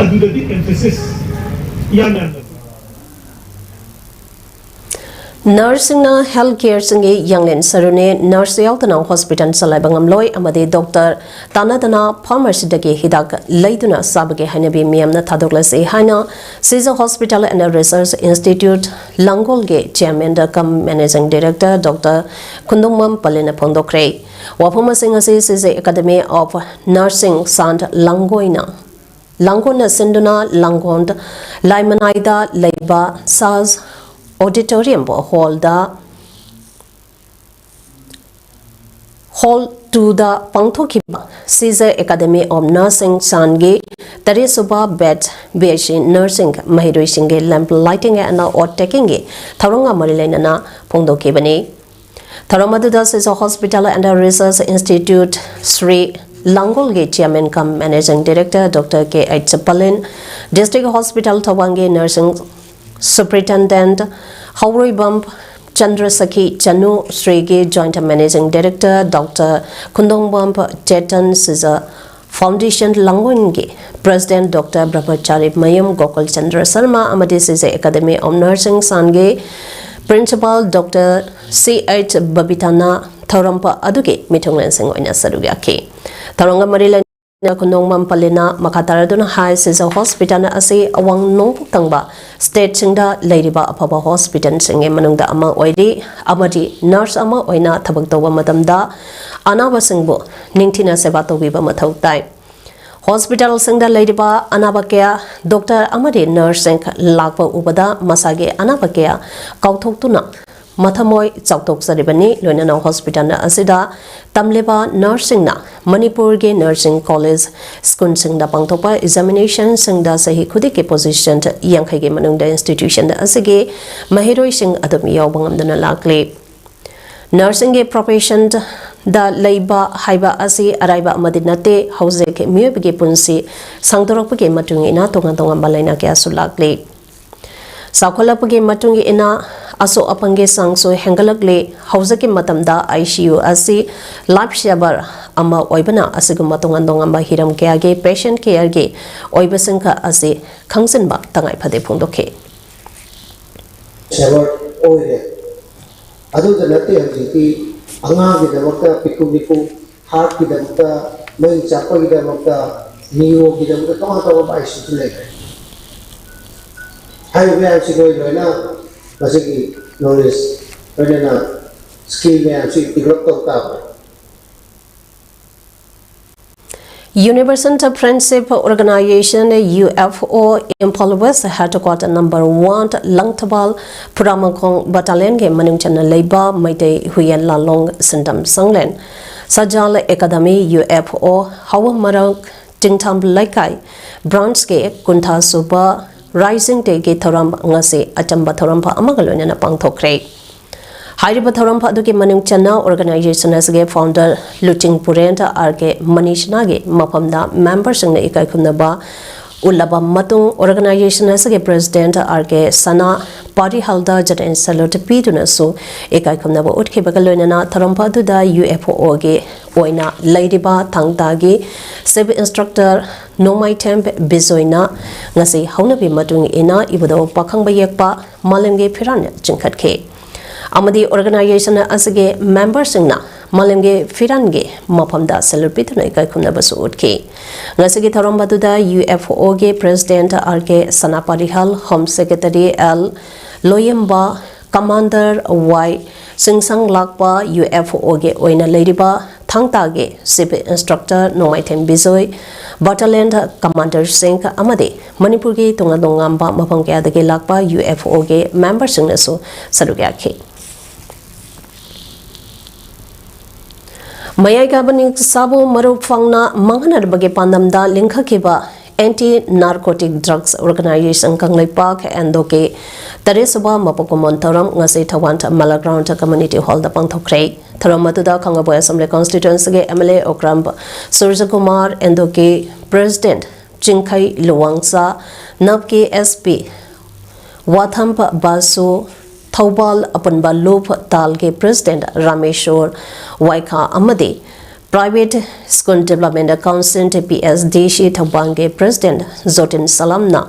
ꯑꯗꯨꯗꯗꯤ emphasis ꯌꯥꯝ ꯌꯥꯝꯅ Nurse ꯁꯤꯡꯅ health care ꯁꯤꯡꯒꯤ ꯌꯥꯡꯂꯦꯟ ꯁꯔꯨꯅꯤ꯫ Nurse ꯌꯥꯎꯗꯅ hospital ꯆꯂꯥꯏꯕ ꯉꯝꯂꯣꯏ ꯑꯃꯗꯤ doctor ꯇꯥꯟꯅꯗꯅ pharmacy ꯗꯒꯤ ꯍꯤꯗꯥꯛ ꯂꯩꯗꯨꯅ ꯆꯥꯕꯒꯤ ꯍꯩꯅꯕꯤ ꯃꯤꯌꯥꯝꯅ ꯊꯥꯗꯣꯛꯂꯁꯤ ꯍꯥꯏꯅ Seizure Hospital and Research Institute ꯂꯥꯡꯒꯣꯜꯒꯤ chairman the cum managing director doctor ꯈꯨꯟꯗꯣꯡꯕꯝ ꯄꯂꯦꯟꯅ ꯐꯣꯡꯗꯣꯛꯈ꯭ꯔꯦ꯫ ꯋꯥꯐꯝ ꯑꯁꯤ ꯉꯁꯤ Seizure Academy of Nursing ꯁꯥꯟ ꯂꯥꯡꯒꯣꯜꯅ ꯂꯥꯡꯒꯣꯜꯅ ꯁꯤꯟꯗꯨꯅ ꯂꯥꯡꯒꯣꯜ ꯂꯥꯏꯃꯅꯥꯏꯗ ꯂꯩꯕ Saz Auditorium hall ꯗ, hall two ꯗ ꯄꯥꯡꯊꯣꯛꯈꯤꯕ Seizure Academy of Nursing ꯁꯥꯟꯒꯤ ꯇꯔꯦꯠ ꯁꯨꯕ batch B S C Nursing ꯃꯍꯩꯔꯣꯏꯁꯤꯡꯒꯤ lamp lighting and oath taking ꯒꯤ ꯊꯧꯔꯝꯒ ꯃꯔꯤ ꯂꯩꯅꯅ ꯐꯣꯡꯗꯣꯛꯈꯤꯕꯅꯤ꯫ ꯊꯧꯔꯝ ꯑꯗꯨꯗ Seizure Hospital and Research Institute Shri ꯂꯥꯡꯒꯣꯜꯒꯤ chairman cum managing director doctor K H Palen, District Hospital ꯊꯧꯕꯥꯜꯒꯤ nursing superintendent ꯍꯧꯔꯣꯏꯕꯝ ꯆꯟꯗ꯭ꯔꯁꯈꯤ ꯆꯅꯨ, ꯁ꯭ꯔꯤꯒꯤ joint managing director doctor Khundongbam Chetan, Seizure Foundation ꯂꯥꯡꯒꯣꯜꯒꯤ president doctor ꯕ꯭ꯔꯍ꯭ꯃꯆꯥꯔꯤ ꯃꯌꯨꯝ ꯒꯣꯀꯨꯜ ꯆꯟꯗ꯭ꯔ ꯁꯔꯃ ꯑꯃꯗꯤ Seizure Academy of Nursing ꯁꯥꯟꯒꯤ principal doctor C H ꯕꯕꯤꯇꯥꯅ ꯊꯧꯔꯝ ꯑꯗꯨꯒꯤ ꯃꯤꯊꯨꯡꯂꯦꯟꯁꯤꯡ ꯑꯣꯏꯅ ꯁꯔꯨꯛ ꯌꯥꯈꯤ꯫ ꯊꯧꯔꯝꯒ ꯃꯔꯤ ꯂꯩꯅꯅ ꯈꯨꯟꯗꯣꯡꯕꯝ ꯄꯂꯦꯟꯅ ꯃꯈꯥ ꯇꯥꯔꯗꯨꯅ ꯍꯥꯏ, Seizure Hospital ꯑꯁꯤ ꯑꯋꯥꯡ ꯅꯣꯡꯄꯣꯛ ꯊꯪꯕ state ꯁꯤꯡꯗ ꯂꯩꯔꯤꯕ ꯑꯐꯕ hospital ꯁꯤꯡꯒꯤ ꯃꯅꯨꯡꯗ ꯑꯃ ꯑꯣꯏꯔꯤ ꯑꯃꯗꯤ nurse ꯑꯃ ꯑꯣꯏꯅ ꯊꯕꯛ ꯇꯧꯕ ꯃꯇꯝꯗ ꯑꯅꯥꯕꯁꯤꯡꯕꯨ ꯅꯤꯡꯊꯤꯅ ꯁꯦꯕꯥ ꯇꯧꯕꯤꯕ ꯃꯊꯧ ꯇꯥꯏ꯫ Hospital ꯁꯤꯡꯗ ꯂꯩꯔꯤꯕ ꯑꯅꯥꯕ ꯀꯌꯥ doctor ꯑꯃꯗꯤ nurse ꯁꯤꯡ ꯂꯥꯛꯄ ꯎꯕꯗ ꯃꯁꯥꯒꯤ ꯑꯅꯥꯕ ꯀꯌꯥ ꯀꯥꯎꯊꯣꯛꯇꯨꯅ ꯃꯊꯃꯣꯏ ꯆꯥꯎꯊꯣꯛꯆꯔꯤꯕꯅꯤ꯫ ꯂꯣꯏꯅꯅ hospital ꯑꯁꯤꯗ ꯇꯝꯂꯤꯕ nurse ꯁꯤꯡꯅ ꯃꯅꯤꯄꯨꯔꯒꯤ nursing college school ꯁꯤꯡꯗ ꯄꯥꯡꯊꯣꯛꯄ examination ꯁꯤꯡꯗ ꯆꯍꯤ ꯈꯨꯗꯤꯡꯒꯤ position ꯌꯥꯡꯈꯩꯒꯤ ꯃꯅꯨꯡꯗ institution ꯑꯁꯤꯒꯤ ꯃꯍꯩꯔꯣꯏꯁꯤꯡ ꯑꯗꯨꯝ ꯌꯥꯎꯕ ꯉꯝꯗꯨꯅ ꯂꯥꯛꯂꯤ꯫ Nursing ꯒꯤ profession ꯗ ꯂꯩꯕ ꯍꯥꯏꯕ ꯑꯁꯤ ꯑꯔꯥꯏꯕ ꯑꯃꯗꯤ ꯅꯠꯇꯦ꯫ ꯍꯧꯖꯤꯛ ꯃꯤꯑꯣꯏꯕꯒꯤ ꯄꯨꯟꯁꯤ ꯁꯥꯡꯗꯣꯔꯛꯄꯒꯤ ꯃꯇꯨꯡ ꯏꯟꯅ ꯇꯣꯉꯥꯟ ꯇꯣꯉꯥꯟꯕ ꯂꯥꯏꯅꯥ ꯀꯌꯥꯁꯨ ꯂꯥꯛꯂꯤ꯫ ꯆꯥꯎꯈꯠꯂꯛꯄꯒꯤ ꯃꯇꯨꯡ ꯏꯟꯅ ꯑꯁꯣꯛ ꯑꯄꯟꯒꯤ ꯆꯥꯡꯁꯨ ꯍꯦꯟꯒꯠꯂꯛꯂꯤ꯫ ꯍꯧꯖꯤꯛꯀꯤ ꯃꯇꯝꯗ I C U ꯑꯁꯤ life saver ꯑꯃ ꯑꯣꯏꯕꯅ ꯑꯁꯤꯒꯨꯝꯕ ꯇꯣꯉꯥꯟ ꯇꯣꯉꯥꯟꯕ ꯍꯤꯔꯝ ꯀꯌꯥꯒꯤ patient care ꯒꯤ ꯑꯣꯏꯕꯁꯤꯡ ꯑꯁꯤ ꯈꯪꯖꯤꯟꯕ ꯇꯉꯥꯏ ꯐꯗꯦ ꯐꯣꯡꯗꯣꯛꯈꯤ꯫ Saver ꯑꯣꯏꯔꯦ꯫ ꯑꯗꯨꯗ ꯅꯠꯇꯦ, ꯍꯧꯖꯤꯛꯇꯤ ꯑꯉꯥꯡꯒꯤꯗꯃꯛꯇ ꯄꯤꯛꯀꯨ ꯄꯤꯛꯀꯨ ꯍꯥꯔꯠꯀꯤꯗꯃꯛꯇ, ꯃꯩ ꯆꯥꯛꯄꯒꯤꯗꯃꯛꯇ, ꯅꯤꯌꯣꯒꯤꯗꯃꯛꯇ ꯇꯣꯉꯥꯟ ꯇꯣꯉꯥꯟꯕ ꯑꯥꯏ ꯁꯤ ꯌꯨ ꯂꯩꯈ꯭ꯔꯦ꯫ ꯍꯥꯏꯔꯤꯕ ꯃꯌꯥꯝꯁꯤ ꯅꯣꯏ ꯂꯣꯏꯅ ꯃꯁꯤꯒꯤ ꯅꯣꯂꯦꯖ ꯂꯣꯏꯅꯅ ꯁ꯭ꯀꯤꯜ ꯃꯌꯥꯝꯁꯤ ꯗꯤꯕꯂꯞ ꯇꯧ ꯇꯥꯕꯅꯤ꯫ Universal Friendship Organization, U F O, Imphal West Headquarter Number One, Langthabal ꯐꯨꯔꯥꯃꯈꯣꯡ Battalionꯒꯤ ꯃꯅꯨꯡ ꯆꯟꯅ ꯂꯩꯕ ꯃꯩꯇꯩ ꯍꯨꯏꯌꯦꯟ ꯂꯥꯂꯣꯡ ꯁꯤꯟꯗꯝ ꯁꯪꯂꯦꯟ ꯁꯖꯥꯜ ꯑꯦꯀꯥꯗꯃꯤ, U F O, ꯍꯋꯥꯃꯔꯛ ꯆꯤꯡꯊꯥꯝ ꯂꯩꯀꯥꯏ branchꯀꯤ ꯀꯨꯟꯊ꯭ꯔꯥ ꯁꯨꯕ Rising Dayꯒꯤ ꯊꯧꯔꯝ ꯉꯁꯤ ꯑꯆꯝꯕ ꯊꯧꯔꯝ ꯑꯃꯒ ꯂꯣꯏꯅꯅ ꯄꯥꯡꯊꯣꯛꯈ꯭ꯔꯦ꯫ ꯍꯥꯏꯔꯤꯕ ꯊꯧꯔꯝ ꯑꯗꯨꯒꯤ ꯃꯅꯨꯡ ꯆꯟꯅ organization ꯑꯁꯤꯒꯤ founder ꯂꯨꯆꯤꯡ ꯄꯨꯔꯦꯟ ꯑꯥꯔ ꯀꯦ ꯃꯅꯤꯁꯅꯥꯒꯤ ꯃꯐꯝꯗ memberꯁꯤꯡꯅ ꯏꯀꯥꯏ ꯈꯨꯝꯅꯕ ꯎꯠꯂꯕ ꯃꯇꯨꯡ, organization ꯑꯁꯤꯒꯤ president ꯑꯥꯔ ꯀꯦ ꯁꯅꯥ ꯄꯥꯔꯤꯍꯜꯗ general salute ꯄꯤꯗꯨꯅꯁꯨ ꯏꯀꯥꯏ ꯈꯨꯝꯅꯕ ꯎꯠꯈꯤꯕꯒ ꯂꯣꯏꯅꯅ ꯊꯧꯔꯝ ꯑꯗꯨꯗ U F O ꯒꯤ ꯑꯣꯏꯅ ꯂꯩꯔꯤꯕ ꯊꯥꯡ ꯇꯥꯒꯤ Chief Instructor ꯅꯣꯡꯃꯥꯏꯊꯦꯝ ꯕꯤꯖꯣꯏꯅ ꯉꯁꯤ ꯍꯧꯅꯕꯤ ꯃꯇꯨꯡ ꯏꯟꯅ ꯏꯕꯨꯙꯧ ꯄꯥꯈꯪꯕ ꯌꯦꯛꯄ ꯃꯥꯂꯦꯝꯒꯤ ꯐꯤꯔꯥꯟ ꯆꯤꯡꯈꯠꯈꯤ ꯑꯃꯗꯤ organization ꯑꯁꯤꯒꯤ memberꯁꯤꯡꯅ ꯃꯥꯂꯦꯝꯒꯤ ꯐꯤꯔꯥꯟꯒꯤ ꯃꯐꯝꯗ salute ꯄꯤꯗꯨꯅ ꯏꯀꯥꯏ ꯈꯨꯝꯅꯕꯁꯨ ꯎꯠꯈꯤ꯫ ꯉꯁꯤꯒꯤ ꯊꯧꯔꯝ ꯑꯗꯨꯗ U F O ꯒꯤ president ꯑꯥꯔ ꯀꯦ ꯁꯅꯥ ꯄꯥꯔꯤꯍꯜ, home secretary ꯑꯦꯜ ꯂꯣꯌꯦꯝꯕ, commander ꯋꯥꯏ ꯁꯤꯡꯁꯪ ꯂꯥꯛꯄ, U F O ꯒꯤ ꯑꯣꯏꯅ ꯂꯩꯔꯤꯕ ꯊꯥꯡ ꯇꯥꯒꯤ Chief Instructor ꯅꯣꯡꯃꯥꯏꯊꯦꯝ ꯕꯤꯖꯣꯏ, battalion commander ꯁꯤꯡ ꯑꯃꯗꯤ ꯃꯅꯤꯄꯨꯔꯒꯤ ꯇꯣꯉꯥꯟ ꯇꯣꯉꯥꯟꯕ ꯃꯐꯝ ꯀꯌꯥꯗꯒꯤ ꯂꯥꯛꯄ U F O ꯒꯤ memberꯁꯤꯡꯅꯁꯨ ꯁꯔꯨꯛ ꯌꯥꯈꯤ꯫ ꯃꯌꯥꯏ ꯀꯥꯕ ꯅꯤꯡꯁꯥꯕꯨ ꯃꯔꯨꯞ ꯐꯪꯅ ꯃꯥꯡꯍꯟꯅꯕꯒꯤ ꯄꯥꯟꯗꯝꯗ ꯂꯤꯡꯈꯠꯈꯤꯕ Anti Narcotic Drugs Organization Kangleipak ꯑꯦꯟꯗꯣꯒꯤ ꯇꯔꯦꯠ ꯁꯨꯕ ꯃꯄꯣꯛ ꯀꯨꯝꯑꯣꯟ ꯊꯧꯔꯝ ꯉꯁꯤ ꯊꯧꯕꯥꯜ ꯃꯂꯥ ground community hallꯗ ꯄꯥꯡꯊꯣꯛꯈ꯭ꯔꯦ꯫ ꯊꯧꯔꯝ ꯑꯗꯨꯗ ꯈꯥꯡꯉꯕꯣꯛ assembly constituencyꯒꯤ M L A ꯑꯣꯀ꯭ꯔꯥꯝ ꯁꯨꯔꯖꯀꯨꯃꯥꯔ, ꯑꯦꯟꯗꯣꯒꯤ president ꯆꯤꯡꯈꯩ ꯂꯨꯋꯥꯡꯆꯥ, ꯅꯞꯀꯤ S P ꯋꯥꯊꯝꯕ ꯕꯥꯁꯨ, Thoubal ꯑꯄꯨꯟꯕ ꯂꯨꯞ ꯇꯥꯜꯒꯤ president ꯔꯥꯃꯦꯁꯣꯔ ꯋꯥꯏꯈꯥ ꯑꯃꯗꯤ Private School Development Council, P S D C, ꯊꯧꯕꯥꯜꯒꯤ President ꯖꯣꯇꯤꯟ ꯁꯂꯥꯝꯅ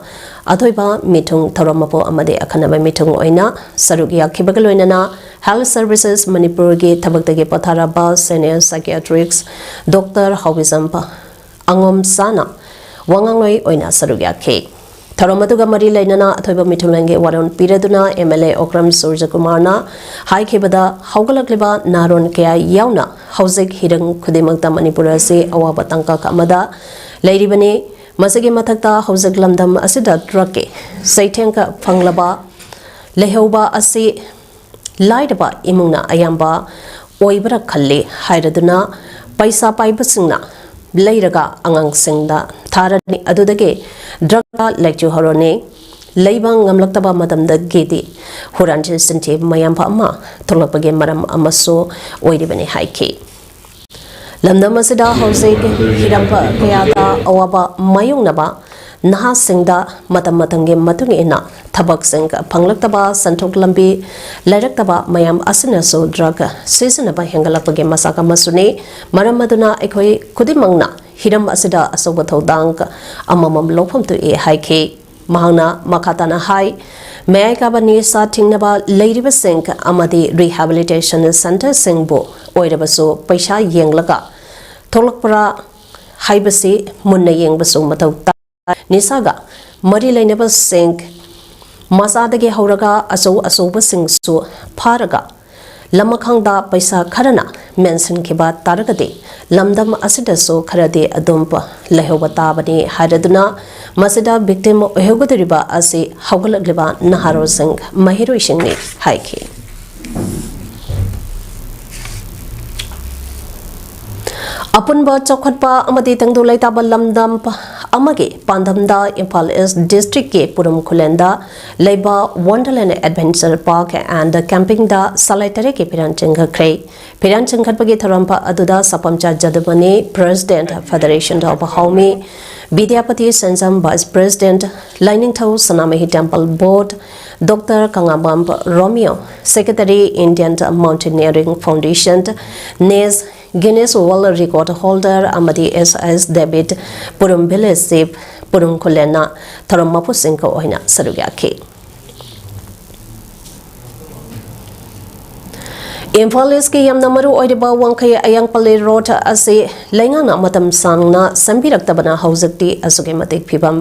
ꯑꯊꯣꯏꯕ ꯃꯤꯊꯨꯡ ꯊꯧꯔꯝ ꯃꯄꯨ ꯑꯃꯗꯤ ꯑꯈꯟꯅꯕ ꯃꯤꯊꯨꯡ ꯑꯣꯏꯅ ꯁꯔꯨꯛ ꯌꯥꯈꯤꯕꯒ ꯂꯣꯏꯅꯅ Health Services ꯃꯅꯤꯄꯨꯔꯒꯤ ꯊꯕꯛꯇꯒꯤ ꯄꯣꯊꯥꯔꯕ Senior Psychiatrist Doctor ꯍꯥꯎꯕꯤꯖꯝ ꯑꯉꯣꯝꯆꯥꯅ ꯋꯥꯉꯥꯡꯂꯣꯏ ꯑꯣꯏꯅ ꯁꯔꯨꯛ ꯌꯥꯈꯤ꯫ ꯊꯧꯔꯝ ꯑꯗꯨꯒ ꯃꯔꯤ ꯂꯩꯅꯅ ꯑꯊꯣꯏꯕ ꯃꯤꯊꯨꯡꯂꯦꯟꯒꯤ ꯋꯥꯔꯣꯜ ꯄꯤꯔꯗꯨꯅ M L A ꯑꯣꯀ꯭ꯔꯝ ꯁꯨꯔꯖꯀꯨꯃꯥꯔꯅ ꯍꯥꯏꯈꯤꯕꯗ, ꯍꯧꯒꯠꯂꯛꯂꯤꯕ ꯅꯍꯥꯔꯣꯟ ꯀꯌꯥ ꯌꯥꯎꯅ ꯍꯧꯖꯤꯛ ꯍꯤꯔꯝ ꯈꯨꯗꯤꯡꯃꯛꯇ ꯃꯅꯤꯄꯨꯔ ꯑꯁꯤ ꯑꯋꯥꯕ ꯇꯥꯡꯀꯛ ꯑꯃꯗ ꯂꯩꯔꯤꯕꯅꯤ꯫ ꯃꯁꯤꯒꯤ ꯃꯊꯛꯇ ꯍꯧꯖꯤꯛ ꯂꯝꯗꯝ ꯑꯁꯤꯗ drugꯀꯤ ꯆꯩꯊꯦꯡ ꯐꯪꯂꯕ ꯂꯩꯍꯧꯕ ꯑꯁꯤ ꯂꯥꯏꯔꯕ ꯏꯃꯨꯡꯅ ꯑꯌꯥꯝꯕ ꯑꯣꯏꯕ꯭ꯔꯥ ꯈꯜꯂꯤ ꯍꯥꯏꯔꯗꯨꯅ, ꯄꯩꯁꯥ ꯄꯥꯏꯕꯁꯤꯡꯅ ꯂꯩꯔꯒ ꯑꯉꯥꯡꯁꯤꯡꯗ ꯊꯥꯔꯅꯤ, ꯑꯗꯨꯗꯒꯤ drugꯇ ꯂꯩꯆꯨ ꯍꯧꯔꯅꯤ꯫ ꯂꯩꯕ ꯉꯝꯂꯛꯇꯕ ꯃꯇꯝꯗꯒꯤꯗꯤ ꯍꯨꯔꯥꯟ ꯆꯤꯟꯊꯤ ꯃꯌꯥꯝ ꯑꯃ ꯊꯣꯛꯂꯛꯄꯒꯤ ꯃꯔꯝ ꯑꯃꯁꯨ ꯑꯣꯏꯔꯤꯕꯅꯤ ꯍꯥꯏꯈꯤ꯫ ꯂꯝꯗꯝ ꯑꯁꯤꯗ ꯍꯧꯖꯤꯛ ꯍꯤꯔꯝ ꯀꯌꯥꯗ ꯑꯋꯥꯕ ꯃꯥꯌꯣꯛꯅꯕ ꯅꯍꯥꯁꯤꯡꯗ ꯃꯇꯝ ꯃꯇꯝꯒꯤ ꯃꯇꯨꯡ ꯏꯟꯅ ꯊꯕꯛꯁꯤꯡ ꯐꯪꯂꯛꯇꯕ, ꯁꯦꯟꯊꯣꯛ ꯂꯝꯕꯤ ꯂꯩꯔꯛꯇꯕ ꯃꯌꯥꯝ ꯑꯁꯤꯅꯁꯨ drug ꯁꯤꯖꯤꯟꯅꯕ ꯍꯦꯟꯒꯠꯂꯛꯄꯒꯤ ꯃꯁꯛ ꯑꯃꯁꯨꯅꯤ꯫ ꯃꯔꯝ ꯑꯗꯨꯅ ꯑꯩꯈꯣꯏ ꯈꯨꯗꯤꯡꯃꯛꯅ ꯍꯤꯔꯝ ꯑꯁꯤꯗ ꯑꯆꯧꯕ ꯊꯧꯗꯥꯡ ꯑꯃꯃꯝ ꯂꯧꯐꯝ ꯊꯣꯛꯏ ꯍꯥꯏꯈꯤ꯫ ꯃꯍꯥꯛꯅ ꯃꯈꯥ ꯇꯥꯅ ꯍꯥꯏ, ꯃꯌꯥꯏ ꯀꯥꯕ ꯅꯤꯁꯥ ꯊꯤꯡꯅꯕ ꯂꯩꯔꯤꯕꯁꯤꯡ ꯑꯃꯗꯤ rehabilitation centreꯁꯤꯡꯕꯨ ꯑꯣꯏꯔꯕꯁꯨ ꯄꯩꯁꯥ ꯌꯦꯡꯂꯒ ꯊꯣꯛꯂꯛꯄ꯭ꯔꯥ ꯍꯥꯏꯕꯁꯤ ꯃꯨꯟꯅ ꯌꯦꯡꯕꯁꯨ ꯃꯊꯧ ꯇꯥꯏ꯫ ꯅꯤꯁꯥꯒ ꯃꯔꯤ ꯂꯩꯅꯕꯁꯤꯡ ꯃꯆꯥꯗꯒꯤ ꯍꯧꯔꯒ ꯑꯆꯧ ꯑꯆꯧꯕꯁꯤꯡꯁꯨ ꯐꯥꯔꯒ ꯂꯃꯈꯥꯡꯗ ꯄꯩꯁꯥ ꯈꯔꯅ ꯃꯦꯟꯁꯤꯟꯈꯤꯕ ꯇꯥꯔꯒꯗꯤ ꯂꯝꯗꯝ ꯑꯁꯤꯗꯁꯨ ꯈꯔꯗꯤ ꯑꯗꯨꯝ ꯂꯩꯍꯧꯕ ꯇꯥꯕꯅꯤ ꯍꯥꯏꯔꯗꯨꯅ, ꯃꯁꯤꯗ victim ꯑꯣꯏꯍꯧꯒꯗꯧꯔꯤꯕ ꯑꯁꯤ ꯍꯧꯒꯠꯂꯛꯂꯤꯕ ꯅꯍꯥꯔꯣꯜꯁꯤꯡ, ꯃꯍꯩꯔꯣꯏꯁꯤꯡꯅꯤ ꯍꯥꯏꯈꯤ꯫ ꯑꯄꯨꯟꯕ ꯆꯥꯎꯈꯠꯄ ꯑꯃꯗꯤ ꯇꯪꯗꯨ ꯂꯩꯇꯥꯕ ꯂꯝꯗꯝ ꯑꯃꯒꯤ ꯄꯥꯟꯗꯝꯗ ꯏꯝꯐꯥꯜ East Districtꯀꯤ ꯄꯨꯔꯨꯝ ꯈꯨꯂꯦꯟꯗ ꯂꯩꯕ Wonderland Adventure Park and Campingꯗ ꯁꯂꯥꯏ ꯇꯔꯦꯠꯀꯤ ꯐꯤꯔꯥꯟ ꯆꯤꯡꯈꯠꯈ꯭ꯔꯦ꯫ ꯐꯤꯔꯥꯟ ꯆꯤꯡꯈꯠꯄꯒꯤ ꯊꯧꯔꯝ ꯑꯗꯨꯗ Sapamcha Jadumani, President, Federation of Haomi, Bidyapati Senjam, Vice President, Lainingthou Sanamahi Temple Board, Doctor Kanglabam Romeo, Secretary, Indian Mountaineering Foundation, ꯅꯦꯁ Guinness World Record holder ꯑꯃꯗꯤ S I S David, Purum village chief, Purum ꯈꯨꯂꯦꯟꯅ ꯊꯧꯔꯝ ꯃꯄꯨꯁꯤꯡꯒ ꯑꯣꯏꯅ ꯁꯔꯨꯛ ꯌꯥꯈꯤ꯫ ꯏꯝꯐꯥꯜ ꯏꯁꯀꯤ ꯌꯥꯝꯅ ꯃꯔꯨ ꯑꯣꯏꯔꯤꯕ ꯋꯥꯡꯈꯩ ꯑꯌꯥꯡꯄꯜꯂꯤ ꯔꯣꯗ ꯑꯁꯤ ꯂꯩꯉꯥꯛꯅ ꯃꯇꯝ ꯁꯥꯡꯅ ꯁꯦꯝꯕꯤꯔꯛꯇꯕꯅ ꯍꯧꯖꯤꯛꯇꯤ ꯑꯁꯨꯛꯀꯤ ꯃꯇꯤꯛ ꯐꯤꯕꯝ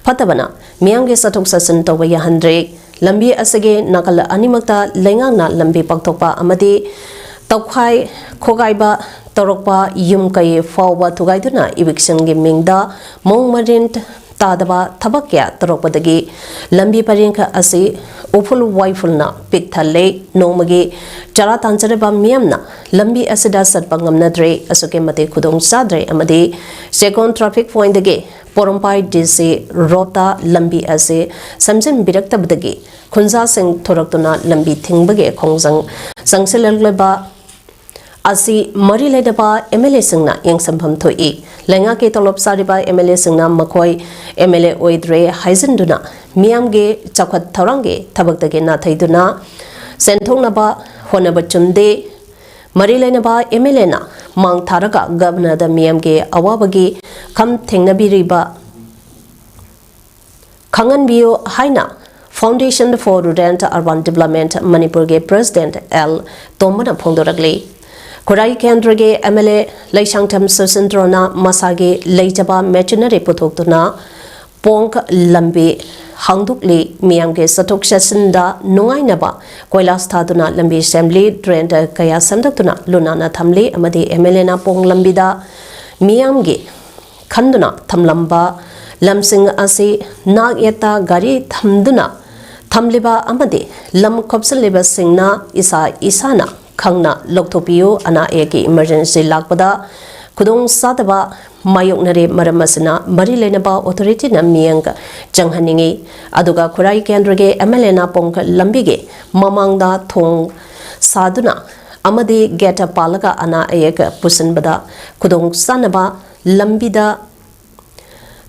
ꯐꯠꯇꯕꯅ ꯃꯤꯌꯥꯝꯒꯤ ꯆꯠꯊꯣꯛ ꯆꯠꯁꯤꯟ ꯇꯧꯕ ꯌꯥꯍꯟꯗ꯭ꯔꯦ꯫ ꯂꯝꯕꯤ ꯑꯁꯤꯒꯤ ꯅꯥꯀꯜ ꯑꯅꯤꯃꯛꯇ ꯂꯩꯉꯥꯛꯅ ꯂꯝꯕꯤ ꯄꯥꯛꯊꯣꯛꯄ ꯑꯃꯗꯤ ꯇꯧꯈꯥꯏ ꯈꯣꯒꯥꯏꯕ ꯇꯧꯔꯛꯄ, ꯌꯨꯝ ꯀꯩ ꯐꯥꯎꯕ ꯊꯨꯒꯥꯏꯗꯨꯅ evictionꯒꯤ ꯃꯤꯡꯗ ꯃꯑꯣꯡ ꯃꯔꯤꯟ ꯇꯥꯗꯕ ꯊꯕꯛ ꯀꯌꯥ ꯇꯧꯔꯛꯄꯗꯒꯤ ꯂꯝꯕꯤ ꯄꯔꯦꯡ ꯑꯁꯤ ꯎꯐꯨꯜ ꯋꯥꯏꯐꯨꯜꯅ ꯄꯤꯛ ꯊꯜꯂꯦ꯫ ꯅꯣꯡꯃꯒꯤ ꯆꯔꯥ ꯇꯥꯟꯖꯔꯤꯕ ꯃꯤꯌꯥꯝꯅ ꯂꯝꯕꯤ ꯑꯁꯤꯗ ꯆꯠꯄ ꯉꯝꯅꯗ꯭ꯔꯦ, ꯑꯁꯨꯛꯀꯤ ꯃꯇꯤꯛ ꯈꯨꯗꯣꯡ ꯆꯥꯗ꯭ꯔꯦ ꯑꯃꯗꯤ ꯆꯦꯛꯀꯣꯟ traffic pointꯗꯒꯤ ꯄꯣꯔꯣꯝꯄꯥꯏ D C roadꯇ ꯂꯝꯕꯤ ꯑꯁꯤ ꯁꯦꯝꯖꯤꯟꯕꯤꯔꯛꯇꯕꯗꯒꯤ ꯈꯨꯟꯖꯥꯁꯤꯡ ꯊꯣꯔꯛꯇꯨꯅ ꯂꯝꯕꯤ ꯊꯤꯡꯕꯒꯤ ꯈꯣꯡꯖꯪ ꯆꯪꯁꯤꯜꯂꯛꯂꯤꯕ ꯑꯁꯤ ꯃꯔꯤ ꯂꯩꯅꯕ M L Aꯁꯤꯡꯅ ꯌꯦꯡꯁꯤꯟꯐꯝ ꯊꯣꯛꯏ꯫ ꯂꯩꯉꯥꯛꯀꯤ ꯇꯣꯂꯣꯞ ꯆꯥꯔꯤꯕ M L Aꯁꯤꯡꯅ ꯃꯈꯣꯏ M L A ꯑꯣꯏꯗ꯭ꯔꯦ ꯍꯥꯏꯖꯤꯟꯗꯨꯅ ꯃꯤꯌꯥꯝꯒꯤ ꯆꯥꯎꯈꯠ ꯊꯧꯔꯥꯡꯒꯤ ꯊꯕꯛꯇꯒꯤ ꯅꯥꯊꯩꯗꯨꯅ ꯁꯦꯟꯊꯣꯛꯅꯕ ꯍꯣꯠꯅꯕ ꯆꯨꯝꯗꯦ꯫ ꯃꯔꯤ ꯂꯩꯅꯕ M L Aꯅ ꯃꯥꯡ ꯊꯥꯔꯒ Governorꯗ ꯃꯤꯌꯥꯝꯒꯤ ꯑꯋꯥꯕꯒꯤ ꯈꯝ ꯊꯦꯡꯅꯕꯤꯔꯤꯕ ꯈꯪꯍꯟꯕꯤꯌꯨ ꯍꯥꯏꯅ Foundation for Rural Urban Development ꯃꯅꯤꯄꯨꯔꯒꯤ President L ꯇꯣꯝꯕꯅ ꯐꯣꯡꯗꯣꯔꯛꯂꯤ꯫ ꯈꯨꯔꯥꯏ ꯀꯦꯟꯗ꯭ꯔꯒꯤ M L A ꯂꯩꯁꯥꯡꯊꯦꯝ ꯁꯨꯁꯤꯟꯗ꯭ꯔꯣꯅ ꯃꯁꯥꯒꯤ ꯂꯩꯖꯕ machinery ꯄꯨꯊꯣꯛꯇꯨꯅ ꯄꯣꯡ ꯂꯝꯕꯤ ꯍꯥꯡꯗꯣꯛꯂꯤ꯫ ꯃꯤꯌꯥꯝꯒꯤ ꯆꯠꯊꯣꯛ ꯆꯠꯁꯤꯟꯗ ꯅꯨꯡꯉꯥꯏꯅꯕ ꯀꯣꯏꯂꯥꯁ ꯊꯥꯗꯨꯅ ꯂꯝꯕꯤ ꯁꯦꯝꯂꯤ, drain ꯀꯌꯥ ꯁꯦꯝꯗꯣꯛꯇꯨꯅ ꯂꯨ ꯅꯥꯟꯅ ꯊꯝꯂꯤ ꯑꯃꯗꯤ M L Aꯅ ꯄꯣꯡ ꯂꯝꯕꯤꯗ ꯃꯤꯌꯥꯝꯒꯤ ꯈꯟꯗꯨꯅ ꯊꯝꯂꯝꯕ ꯂꯝꯁꯤꯡ ꯑꯁꯤ ꯅꯥꯛ ꯌꯦꯠꯇ ꯒꯥꯔꯤ ꯊꯝꯗꯨꯅ ꯊꯝꯂꯤꯕ ꯑꯃꯗꯤ ꯂꯝ ꯈꯣꯞꯆꯤꯜꯂꯤꯕꯁꯤꯡꯅ ꯏꯁꯥ ꯏꯁꯥꯅ ꯈꯪꯅ ꯂꯧꯊꯣꯛꯄꯤꯌꯨ꯫ ꯑꯅꯥ ꯑꯌꯦꯛꯀꯤ emergency ꯂꯥꯛꯄꯗ ꯈꯨꯗꯣꯡ ꯆꯥꯗꯕ ꯃꯥꯌꯣꯛꯅꯔꯦ꯫ ꯃꯔꯝ ꯑꯁꯤꯅ ꯃꯔꯤ ꯂꯩꯅꯕ authorityꯅ ꯃꯤꯠꯌꯦꯡ ꯆꯪꯍꯟꯅꯤꯡꯏ꯫ ꯑꯗꯨꯒ ꯈꯨꯔꯥꯏ ꯀꯦꯟꯗ꯭ꯔꯒꯤ M L Aꯅ ꯄꯣꯡ ꯂꯝꯕꯤꯒꯤ ꯃꯃꯥꯡꯗ ꯊꯣꯡ ꯁꯥꯗꯨꯅ ꯑꯃꯗꯤ gate ꯄꯥꯜꯂꯒ ꯑꯅꯥ ꯑꯌꯦꯛ ꯄꯨꯁꯤꯟꯕꯗ ꯈꯨꯗꯣꯡ ꯆꯥꯅꯕ ꯂꯝꯕꯤꯗ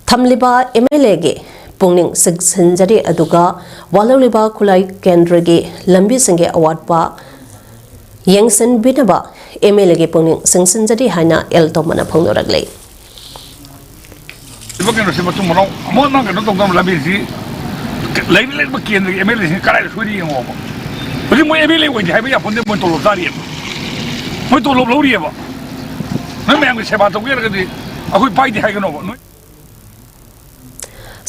ꯊꯝꯂꯤꯕ M L Aꯒꯤ ꯄꯨꯛꯅꯤꯡ ꯆꯤꯡꯁꯤꯟꯖꯔꯤ꯫ ꯑꯗꯨꯒ ꯋꯥꯂꯧꯂꯤꯕ ꯈꯨꯔꯥꯏ ꯀꯦꯟꯗ꯭ꯔꯒꯤ ꯂꯝꯕꯤꯁꯤꯡꯒꯤ ꯑꯋꯥꯠꯄ ꯌꯦꯡꯁꯤꯟꯕꯤꯅꯕ ꯑꯦꯝ ꯑꯦꯜ ꯑꯦꯒꯤ ꯄꯨꯛꯅꯤꯡ ꯆꯤꯡꯁꯤꯟꯖꯔꯤ ꯍꯥꯏꯅ ꯑꯦꯜ ꯇꯣꯝꯕꯅ ꯐꯣꯡꯗꯣꯔꯛꯂꯤ꯫ ꯏꯕ ꯀꯩꯅꯣꯁꯤ ꯃꯇꯨꯡ ꯃꯅꯥꯎ ꯑꯃꯨꯛ ꯅꯪ ꯀꯩꯅꯣ ꯇꯧꯗꯕ ꯂꯝꯕꯤꯁꯤ ꯂꯩꯕ ꯂꯩꯕ ꯀꯦꯟꯗ꯭ꯔꯒꯤ ꯑꯦꯝ ꯑꯦꯜ ꯑꯦꯁꯤꯡ ꯀꯗꯥꯏꯗ ꯁꯣꯏꯔꯤ ꯌꯦꯡꯉꯣꯕ꯫ ꯍꯧꯖꯤꯛ ꯃꯣꯏ ꯑꯦꯝ ꯑꯦꯜ ꯑꯦ ꯑꯣꯏꯗꯦ ꯍꯥꯏꯕ ꯌꯥꯄꯣꯟꯗꯦ, ꯃꯣꯏ ꯇꯣꯂꯣꯞ ꯆꯥꯔꯤꯑꯕ, ꯃꯣꯏ ꯇꯣꯂꯣꯞ ꯂꯧꯔꯤꯑꯕ꯫ ꯅꯣꯏ ꯃꯌꯥꯝꯒꯤ ꯁꯦꯕꯥ ꯇꯧꯒꯦ ꯍꯥꯏꯔꯒꯗꯤ ꯑꯩꯈꯣꯏ ꯄꯥꯏꯗꯦ ꯍꯥꯏꯒꯅꯣꯕ꯫ ꯅꯣꯏ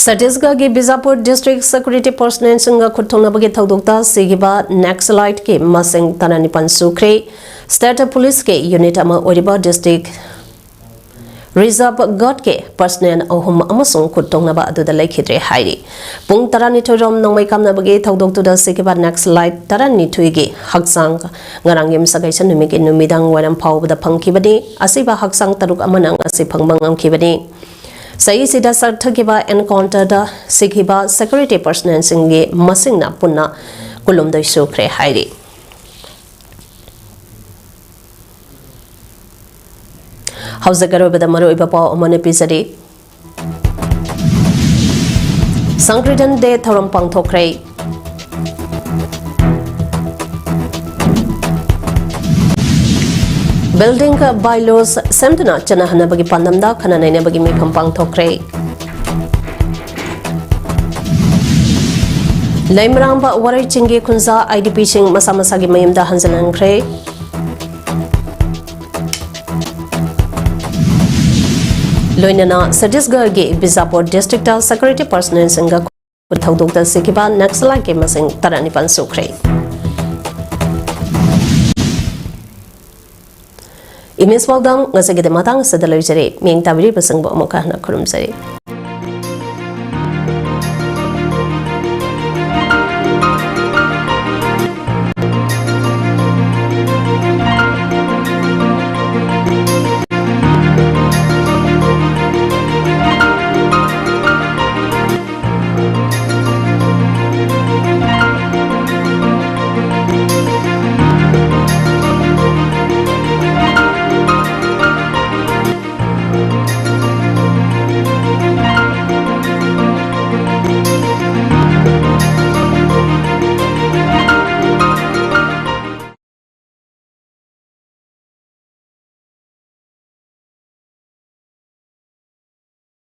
ꯁꯠꯇꯤꯁꯒꯔꯒꯤ ꯕꯤꯖꯥꯄꯨꯔ ꯗꯤꯁꯇ꯭ꯔꯤꯛ ꯁꯦꯀ꯭ꯌꯨꯔꯤꯇꯤ ꯄꯔꯁꯅꯦꯜꯁꯤꯡꯒ ꯈꯨꯠ ꯊꯣꯛꯅꯕꯒꯤ ꯊꯧꯗꯣꯛꯇ ꯁꯤꯈꯤꯕ ꯅꯦꯛꯁꯂꯥꯏꯠꯀꯤ ꯃꯁꯤꯡ ꯇꯔꯥꯅꯤꯄꯥꯟ ꯁꯨꯈ꯭ꯔꯦ꯫ ꯁ꯭ꯇꯦꯠ ꯄꯨꯂꯤꯁꯀꯤ ꯌꯨꯅꯤꯠ ꯑꯃ ꯑꯣꯏꯔꯤꯕ ꯗꯤꯁꯇ꯭ꯔꯤꯛ ꯔꯤꯖꯥꯔꯚ ꯒꯥꯔꯗꯀꯤ ꯄꯔꯁꯅꯦꯜ ꯑꯍꯨꯝ ꯑꯃꯁꯨꯡ ꯈꯨꯠ ꯊꯣꯛꯅꯕ ꯑꯗꯨꯗ ꯂꯩꯈꯤꯗ꯭ꯔꯦ ꯍꯥꯏꯔꯤ꯫ ꯄꯨꯡ ꯇꯔꯥꯅꯤꯊꯣꯏ ꯔꯣꯝ ꯅꯣꯡꯃꯩ ꯀꯥꯞꯅꯕꯒꯤ ꯊꯧꯗꯣꯛꯇꯨꯗ ꯁꯤꯈꯤꯕ ꯅꯦꯛꯁꯂꯥꯏꯠ ꯇꯔꯥꯅꯤꯊꯣꯏꯒꯤ ꯍꯛꯆꯥꯡ ꯉꯔꯥꯡ ꯌꯨꯝꯁꯀꯩꯁ ꯅꯨꯃꯤꯠꯀꯤ ꯅꯨꯃꯤꯗꯥꯡ ꯋꯥꯏꯔꯝ ꯐꯥꯎꯕꯗ ꯐꯪꯈꯤꯕꯅꯤ꯫ ꯑꯁꯤꯕ ꯍꯛꯆꯥꯡ ꯇꯔꯨꯛ ꯑꯃꯅ ꯉꯁꯤ ꯐꯪꯕ ꯉꯝꯈꯤꯕꯅꯤ꯫ ꯆꯍꯤꯁꯤꯗ ꯆꯠꯊꯈꯤꯕ ꯑꯦꯟꯀꯥꯎꯟꯇꯔꯗ ꯁꯤꯈꯤꯕ ꯁꯦꯀ꯭ꯌꯨꯔꯤꯇꯤ ꯄꯔꯁꯅꯦꯜꯁꯤꯡꯒꯤ ꯃꯁꯤꯡꯅ ꯄꯨꯟꯅ ꯀꯨꯟꯍꯨꯝꯗꯣꯏ ꯁꯨꯈ꯭ꯔꯦ ꯍꯥꯏꯔꯤ꯫ ꯍꯧꯖꯤꯛ ꯑꯔꯣꯏꯕꯗ ꯃꯔꯨꯑꯣꯏꯕ ꯄꯥꯎ ꯑꯃꯅ ꯄꯤꯖꯔꯤ꯫ ꯁꯪꯀ꯭ꯔꯤꯇꯟ ꯗꯦ ꯊꯧꯔꯝ ꯄꯥꯡꯊꯣꯛꯈ꯭ꯔꯦ꯫ ꯕꯤꯜꯗꯤꯡ ꯕꯥꯏꯂꯣꯁ ꯁꯦꯝꯗꯨꯅ ꯆꯠꯅꯍꯟꯅꯕꯒꯤ ꯄꯥꯟꯗꯝꯗ ꯈꯟꯅ ꯅꯩꯅꯕꯒꯤ ꯃꯤꯐꯝ ꯄꯥꯡꯊꯣꯛꯈ꯭ꯔꯦ꯫ ꯂꯩꯃꯔꯥꯝꯕ ꯋꯥꯔꯩ ꯆꯤꯡꯒꯤ ꯈꯨꯟꯖꯥ ꯑꯥꯏ ꯗꯤ ꯄꯤꯁꯤꯡ ꯃꯁꯥ ꯃꯁꯥꯒꯤ ꯃꯌꯨꯝꯗ ꯍꯟꯖꯤꯜꯍꯟꯈ꯭ꯔꯦ꯫ ꯂꯣꯏꯅꯅ ꯁꯠꯇꯤꯁꯒꯔꯒꯤ ꯕꯤꯖꯥꯄꯨꯔ ꯗꯤꯁꯇ꯭ꯔꯤꯛꯇ ꯁꯦꯀ꯭ꯌꯨꯔꯤꯇꯤ ꯄꯔꯁꯅꯦꯜꯁꯤꯡꯒ ꯊꯧꯗꯣꯛꯇ ꯁꯤꯈꯤꯕ ꯅꯛꯁꯂꯥꯏꯠꯀꯤ ꯃꯁꯤꯡ ꯇꯔꯥꯅꯤꯄꯥꯟ ꯁꯨꯈ꯭ꯔꯦ꯫ ꯏꯃꯦꯖ ꯄꯥꯎꯗꯝ ꯉꯁꯤꯒꯤꯗꯤ ꯃꯇꯥꯡ ꯑꯁꯤꯗ ꯂꯣꯏꯖꯔꯦ꯫ ꯃꯤꯠꯌꯦꯡ ꯇꯥꯕꯤꯔꯤꯕꯁꯤꯡꯕꯨ ꯑꯃꯨꯛ ꯍꯟꯅ ꯈꯨꯔꯨꯝꯖꯔꯤ꯫